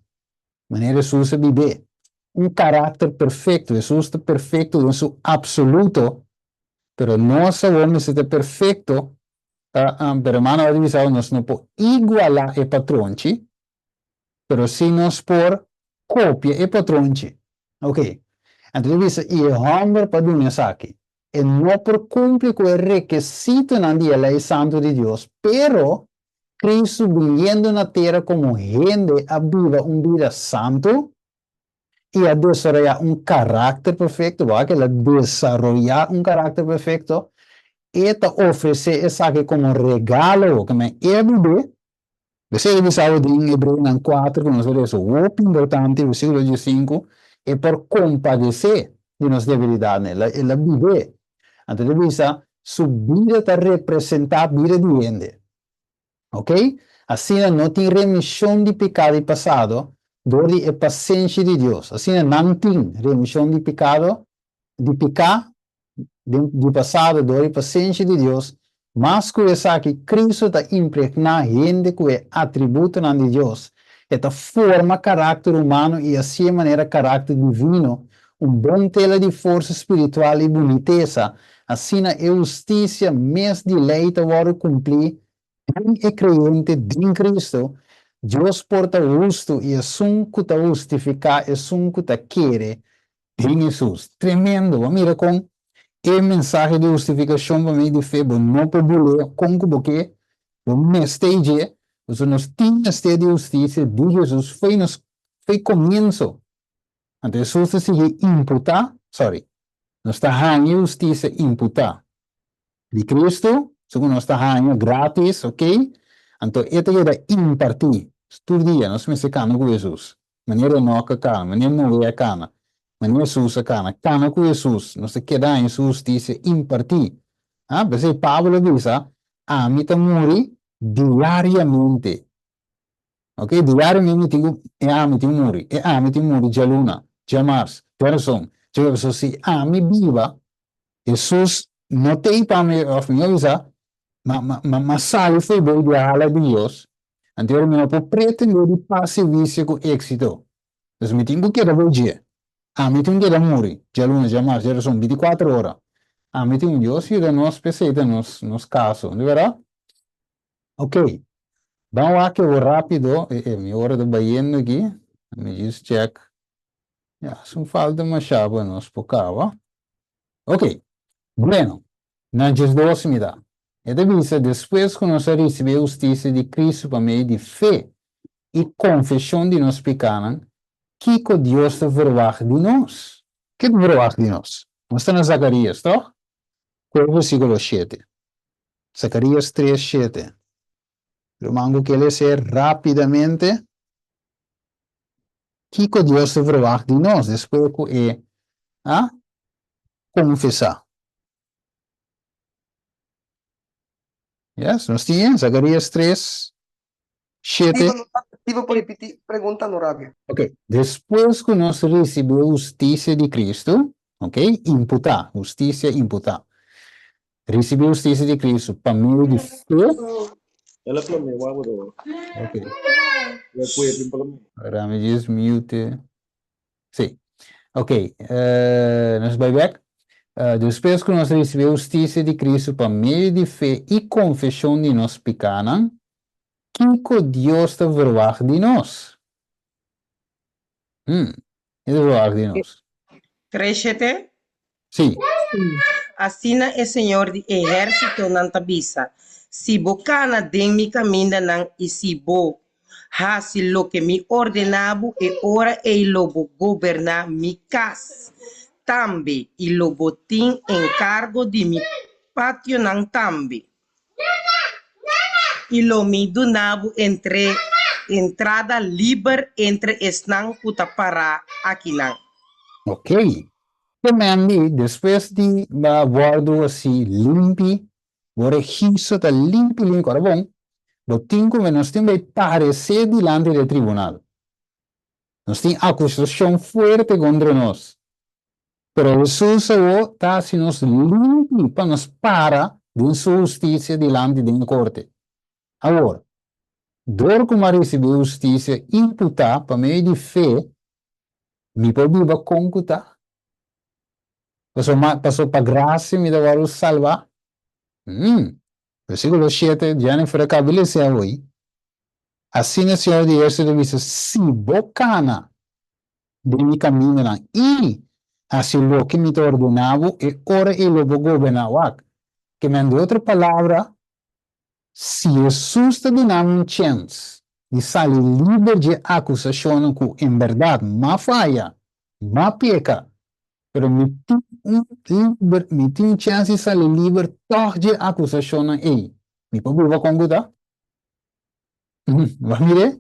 Manera Hesus a bib'é. Un karakter perfekto. Hesus ta perfekto den su absoluto, pero nos awor mester ta perfekto, pero hermano a bisa nos no por igualá e patronchi, pero sí nos por kopia e patronchi. Ok, anto ta bisa i e hòmber pa duna esaki, e no por kumpli ku e rekesitonan di e lei santu di Dios, pero Kristu biniendo na tera komo hende a biba un bida santu i a desaroyá un karakter perfekto, bo wak el a desaroyá un karakter perfekto, e ta ofresé esaki komo regalo, ke men e a bib'é, Esei ta bisa bo den Hebreonan kuater ku nos a lesa hopi importante, versíkulo diesinku, e por kompadesé di nos debilidatnan, el a el a bib'é. Anto ta bisa su bida ta representá bida di hende. Ok? Asina no tin remishon di piká di pasado dor di e pasenshi di Dios. Asina nan tin remishon di pikado di piká den di pasado dor e pasenshi di Dios, mas ku esaki Kristu ta impregná hende ku e atributonan di Dios, e ta forma karakter humano i hasié manera karakter divino, un bon tela di forsa spiritual i bunitesa, asina e hustisia mes di lei ta wòrdu kumplí den e kreyente den Kristu, Dios por ta hustu i esun ku ta hustifiká esun ku ta kere Den Hesus. Tremendo! Bo a mira kon e mensahe di hustifikashon pa medio di fe bo no por bul'é kon ku bo ke, bo mester i dje, pasobra nos tin mester di hustisia di Hesus fo'i nos fo'i komienso. Anto Hesus ta sigui imputá, sorry, nos ta haña e hustisia imputá di Cristo, su ku nos ta haña gratis, ok, anto e ta keda impartí tur dia, nos mester kana ku Hesus. Manera Enoch a kana, manera Noe a kana, manera Hesus a kana. Kana ku Hesus, nos ta keda haña su hustisia impartí. Ha, p'esei Pablo a bisa, Ami ta muri diariamente. Ok, diariamente mi tin ku, e ami tin muri, e ami tin muri djaluna, djamars, djarason, djaweves. So si ami biba, Hesus no t'ei pa mi, òf mi a bisa, ma, ma, ma, ma sali fo'i bo di hala di Dios, Anto ora mi no por pretendé di pasa e huisio ku éksito. Pues mi tin ku keda bo dje. Ami tin keda muri, djaluna, djamars, djarason, bintikuater ora. Ami tin un Dios yuda nos p'esei ta nos nos kaso, di bèrdat? Ok, ban wak e rápido, e e mi ora ta bayendo aki, let me just check. Ya, sun falta mashá pa nos por kaba. Ok, bueno, Na 12 mi ta. E ta bisa, Despues ku nos a risibí e hustisia di Kristu pa medio di fe i konfeshon di nos pikánan, kiko Dios ta verwagt di nos? Ke ta verwagt di nos? Nos ta na Zakarías, tòg? Ku e versíkulo shete. Zakarías tres, shete. Ruman ku ke les'é rápidamente. Kiko Dios ta verwagt di nos despues ku e a konfesá? Yes, nos tin e, Zacarías 3, 7. Iba por repetí pregunta no rabia. Ok, despues ku nos risibí e hustisia di Kristu, ok, imputá, hustisia imputá. Risibí hustisia di Kristu pa medio di fe. Ok. Ora mi just mute. Sí. Ok, nos bai bek. Despues ku nos risibí hustisia di Kristu pa medio di fe i konfeshon di nos pikánan, kiko Dios ta verwagt di nos? Hmm, e ta verwagt di nos? Treshete? Sí. Asina e Señor di ehérsitonan ta bisa, Si bo kana den mi kamindanan i si bo hasi loke mi ordená bo, e ora ei lo bo goberná mi kas tambe i lo bo tin enkargo di mi pationan tambe. I lo mi duna bo entre entrada liber entre esnan ku ta pará akinan. Ok. Ke men di, despues di bo a wòrdu hasi limpi, bo registro ta limpi limpi, ora bon, bo tin ku nos tin bai paresé dilanti di e tribunal. Nos tin akusashon fuerte kontra nos. Pero Hesus awor ta hasi nos limpi pa nos para den su hustisia dilanti den e korte. Awor, dor ku mi a risibí e hustisia imputá pa medio di fe, Mi por biba kon ku ta? Pasobra paso pa grasia mi ta wòrdu salbá? Hmm. Versíkulo shete, Jennifer a kaba di lesa awor. Asina Señor di ehérsito ta bisa, Si bo kana den mi kamindanan i hasi loke mi ta ordená bo, e ora ei lo bo goberná. Wak, ke men di otro palabra, Si Hesus ta duna mi un chèns di sali liber dje akusashonnan ku en bèrdat m'a faya, m'a peka, pero mi tin un liber, mi tin un chèns di sali liber tòg dje akusashonnan ei, mi por biba kon ku ta? Bo a mir'é?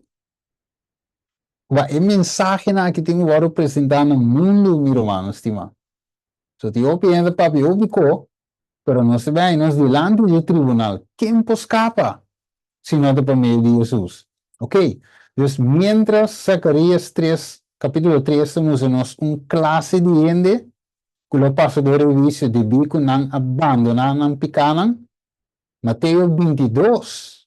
Ba e mensahenan aki tin ku wòrdu presentá na mundu, mi rumannan stimá. So tin hopi hende ta papia hopi ko, pero nos ta bin nos dilanti di e tribunal. Ken por skapa si no ta pa medio di Hesus? Ok, dus miéntras Zakarías tres, kapítulo tres ta mustra nos un klase di hende ku lo pasa dor e huisio debí ku nan a bandoná nan pikánan, Mateo 22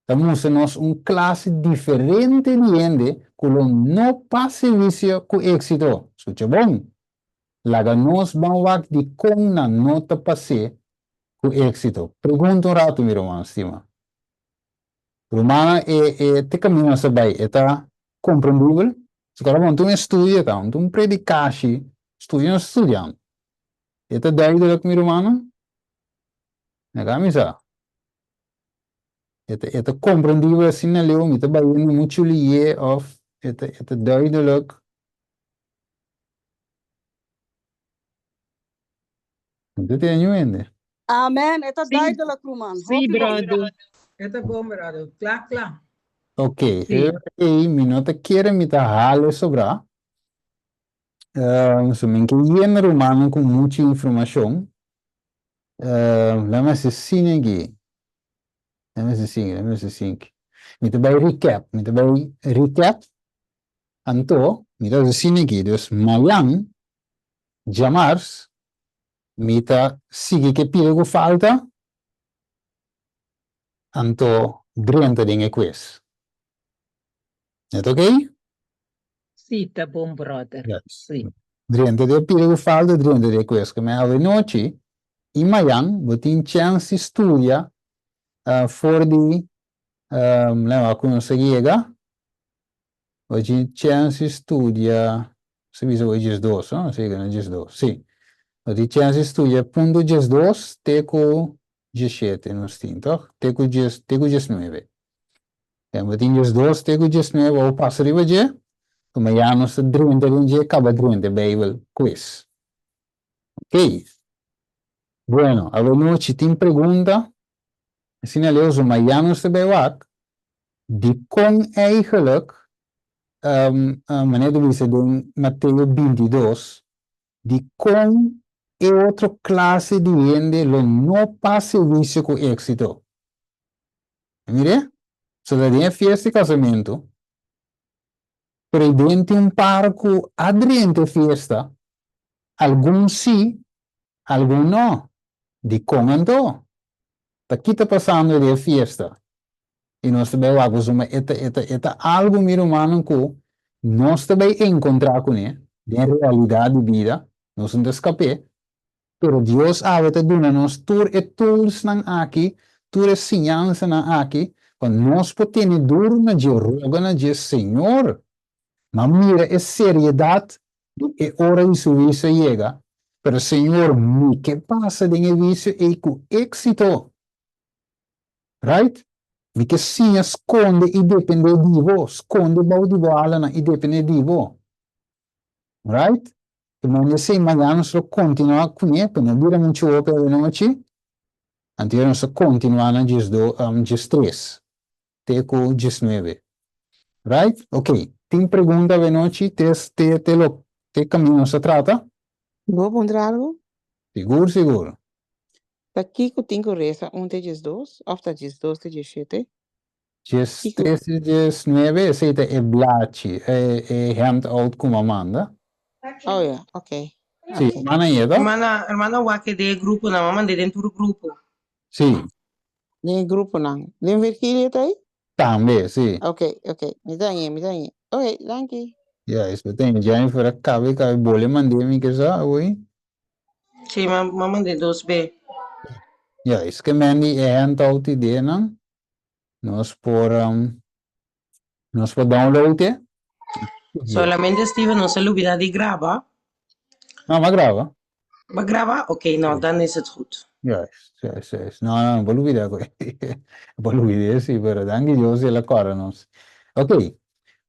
ta mustra nos un klase diferente di hende ku lo no pasa e huisio ku éksito. Skucha bon! Laga nos ban wak dikon nan no ta pas'é ku éksito. Pregunta un ratu, mi ruman stima. Rumannan, e e te kaminda nos ta bai, e ta komprendibel? Si kòrda bon, ta un estudio e ta, no ta un predikashi, studio nos ta studiando. E ta duidelijk, mi rumannan? Mira mi sa. E ta, e ta komprendibel asina leu, mi ta bayendo muchu lié òf e ta, e ta duidelijk. No ta tene niun hende. Amen, e ta Sí, duidelijk ruman. sí, Hopi bon. brother. E ta bon, brother. Kla, kla. Ok, Sí. e ei mi no ta kere mi ta hale sobrá. Um, so mi ke yena rumannan ku muchu informashon. Um, laat me hasi asina aki. Laat me hasi asina, laat me hasi asina aki. Mi ta bai recap, mi ta bai recap. Anto, mi ta hasi asina aki. Dus mayan, djamars, mi ta sigui ke pida ku falta, anto drenta den e quiz. E ta ok? Sí, ta bon, brother. Yes. Sí. Drenta den pida ku falta, drenta den quiz. Ke men awenochi i mayan bo tin chèns di studia for di, lei wak ku nos a yega, bo tin chèns di studia, si bisa bo 12, no? Nos a yega na 12, si. Bo tin chèns di studia punto 12 te ku 17 nos tin, tòg? Te ku dies, te ku 19. Den bo tin 12 te ku 19, bo pasa riba dje, tuma ya nos ta drenta den dje, kaba drenta e Bijbel quiz. Ok. Bueno, awenochi tin pregunta? Asina leu so, ma ya nos ta bai wak dikon eigenlijk, um, manera ta bisa den Mateo 22, Dikon e otro klase di hende lo no pasa e huisio ku éksito? Mir'é, so ta den e fiesta di kasamentu, pero ei den tin un par ku a drenta e fiesta, algun sí, algun no. Dikon anto? Ta ki ta pasando di e fiesta? I nos ta bai wak pasobra e ta e ta e ta algu mi rumannan ku nos ta bai enkontrá kuné den realidat di bida, nos no ta skap'é, pero Dios awe ta duna nos tur e toolsnan aki, tur e siñansanan aki pa nos por tene duru na dje, roga na dje, Señor, m'a mira e seriedat di e ora di su huisio a yega, pero Señor, mi ke pasa den e huisio ei ku éksito. Right? Mi ke siña skonde i dependé di bo, skonde bou di bo alanan i dependé di bo. Right? Te manda esei mañana nos lo kontinuá kuné, pero no bira muchu hopi avenochi. Anto nos ta kontinuá na diesdo, diestres te ku diesnuebe. Right? Ok. Tin pregunta avenochi te, te, te lo, te kaminda nos ta trata? Bo puntra algu? Sigur, sigur. Ta kiko tin ku resa un te 12 òf ta 12 te 17? Djes Kiko? tres te 19, esei ta e blachi, e e handout ku m'a manda. Oh ya, ok. Sí, Ok. mana yega? Hermana, hermana wak den e gruponan, m'a mand'é den tur grupo. Sí. Den e gruponan. Den Virgilio ta ei? Tambe, sí. Ok, ok. Mi ta hañ'é, mi ta hañ'é. Ok, danki. Ya, espe ten Jennifer a kabe kabe bole mand'é mi ke sa awor. Sí, m'a m'a mand'é dos be. Ya, es ke men di e handout ideanan nos por nos por download e. Solamente Steven no se lubida di graba. No, m'a graba. B'a graba? Ok, no, dan is het goed. Juist, juist, juist. No, no, no por lubida ku por lubida sí, pero danki Dios el a kòrda nos. Ok,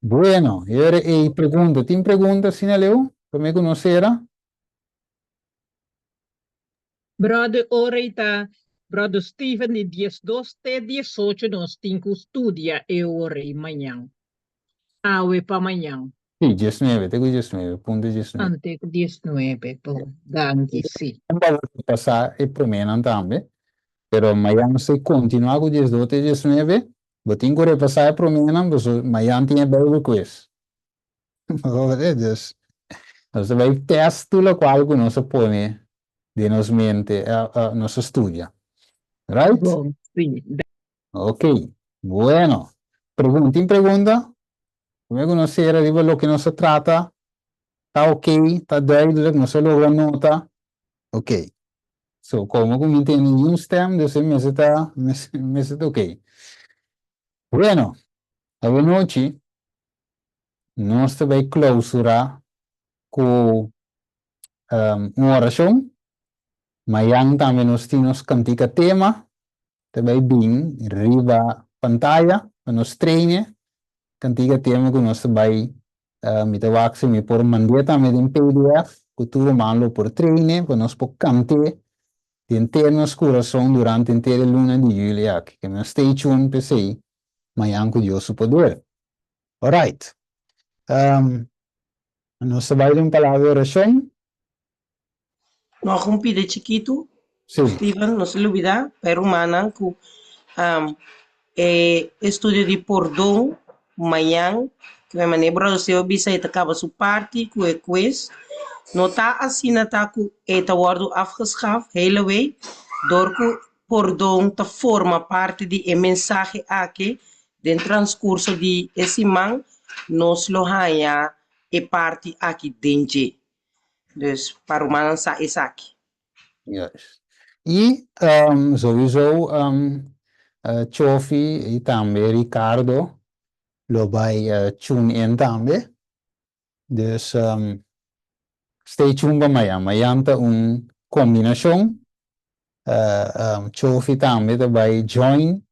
bueno, y ora ei pregunta. Tin pregunta asina leu? Promé ku nos sera? Brother ora i ta Brother Steven di 12 te 18 nos tin ku studia e ora i mañan. Awe pa mañan. Sí, 19, te ku 19, punto 19. Ante ku 19, bon, danki, sí. Bo pasá e proménan tambe, pero mañan si kontinuá ku 12 te 19, bo tin ku repasá e proménan, pasobra mañan tin e Bijbel quiz. Dus, nos ta bai test tur lokual ku nos a pone den nos mente, nos a studia. Right? Bon, sí. Ok, bueno. Pregun, tin pregunta? Promé ku nos sera riba loke nos a trata, ta ok, ta duidelijk, nos a logra nota? Ok. So, komo ku mi no tende niun stem, dus e mester ta, mester ta ok. Bueno, awanochi nos ta bai klausurá ku un orashon. Mayan tambe nos tin nos kantika tema, ta bai bin riba pantaya pa nos traine kantika tema ku nos ta bai mi ta wak si mi por mand'é tambe den pdf ku tur ruman lo por traine pa nos por kant'é den ter nos kurason durante henter e luna di juli aki. Ke men stay tuned p'esei mayan ku Dios su poder. Alright. Nos ta bai den un palabra di orashon. Nog un pida chikitu, Sí. Steven, no se lubida pa e rumannan ku e estudio di pordon mañan, ku mi manera Brother Seo bisa e ta kaba su parti ku e quiz. No ta asina ta ku e ta wòrdu afgeschaft hele week, dor ku pordon ta forma parti di e mensahe aki Den transkurso di e siman nos lo haña e parti aki den dje. Dus pa rumannan sa esaki. Juist. I souiso Chofi i tambe Ricardo lo bai tune in tambe. Dus stay tune pa mayan. Mayan ta un kombinashon. Chofi tambe ta bai join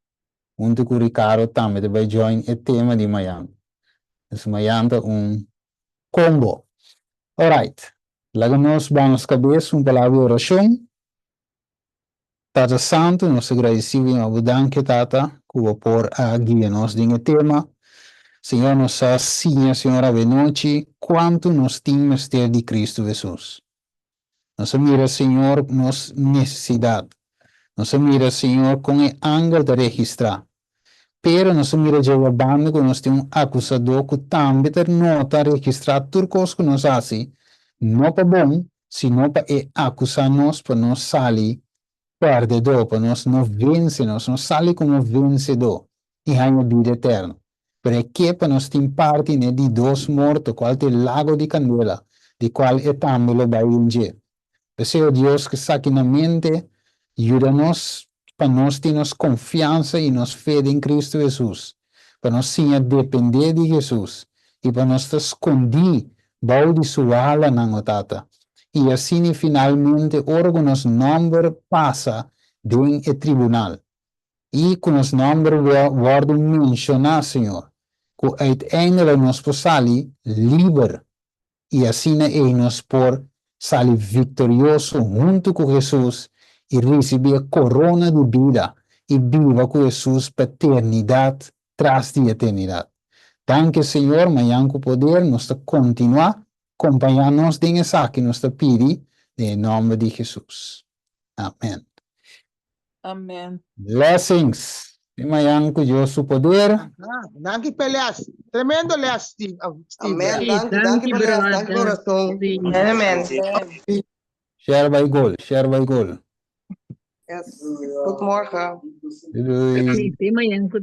huntu ku Ricardo tambe ta bai join e tema di mayan. Dus mayan ta un combo. Alright. Laga nos baha nos kabes un palabra di orashon. Tata Santu, nos ta gradisí bo i bo danki, Tata, ku bo por a guia nos den e tema. Señor, nos a siña, Señor, avenochi kuantu nos tin mester di Kristu Hesus. Nos a mira, Señor, nos nesesidat. Nos a mira, Señor, kon e angel ta registrá. Pero nos a mira dje banda ku nos tin un akusadó ku tambe ta nota, registrá tur kos ku nos hasi, no pa bon, sino pa e akusá nos pa nos sali. pèrdedó, pa nos no vense, nos no sali komo vensedó i haña bida eterno. Pero e ke pa nos tin parti n'e di dos morto, kual ta e lago di kandela, di kual e tambe lo bai den dje. P'esei, o Dios, ku esaki na mente, yuda nos pa nos tin nos konfiansa i nos fe den Kristu Hesus, pa nos siña dependé di Hesus i pa nos ta skondí bou di su alanan, o Tata. I asina finalmente ora ku nos nòmber pasa den e tribunal i ku nos nòmber wòrdu menshoná, Señor, ku uiteindelijk nos por sali liber i asina ei nos por sali viktorioso huntu ku Hesus i risibí e korona di bida i biba ku Hesus pa eternidat tras di eternidat. Danki Señor, mañan ku poder nos ta kontinuá kompañá nos den esaki nos ta pidi den e nòmber di Hesus. Amen. Amen. Blessings. Te mañan ku Dios su poder. Aha, danki p'e les. Tremendo les, Steve. ah, Steve. Amen. Sí, Danki, danki danki, pa les, danki pa brother. orason. Sí. Amen. Share by goal, share by goal. Yes. Tot morgen. Doei doei. Sí, te mañan ku.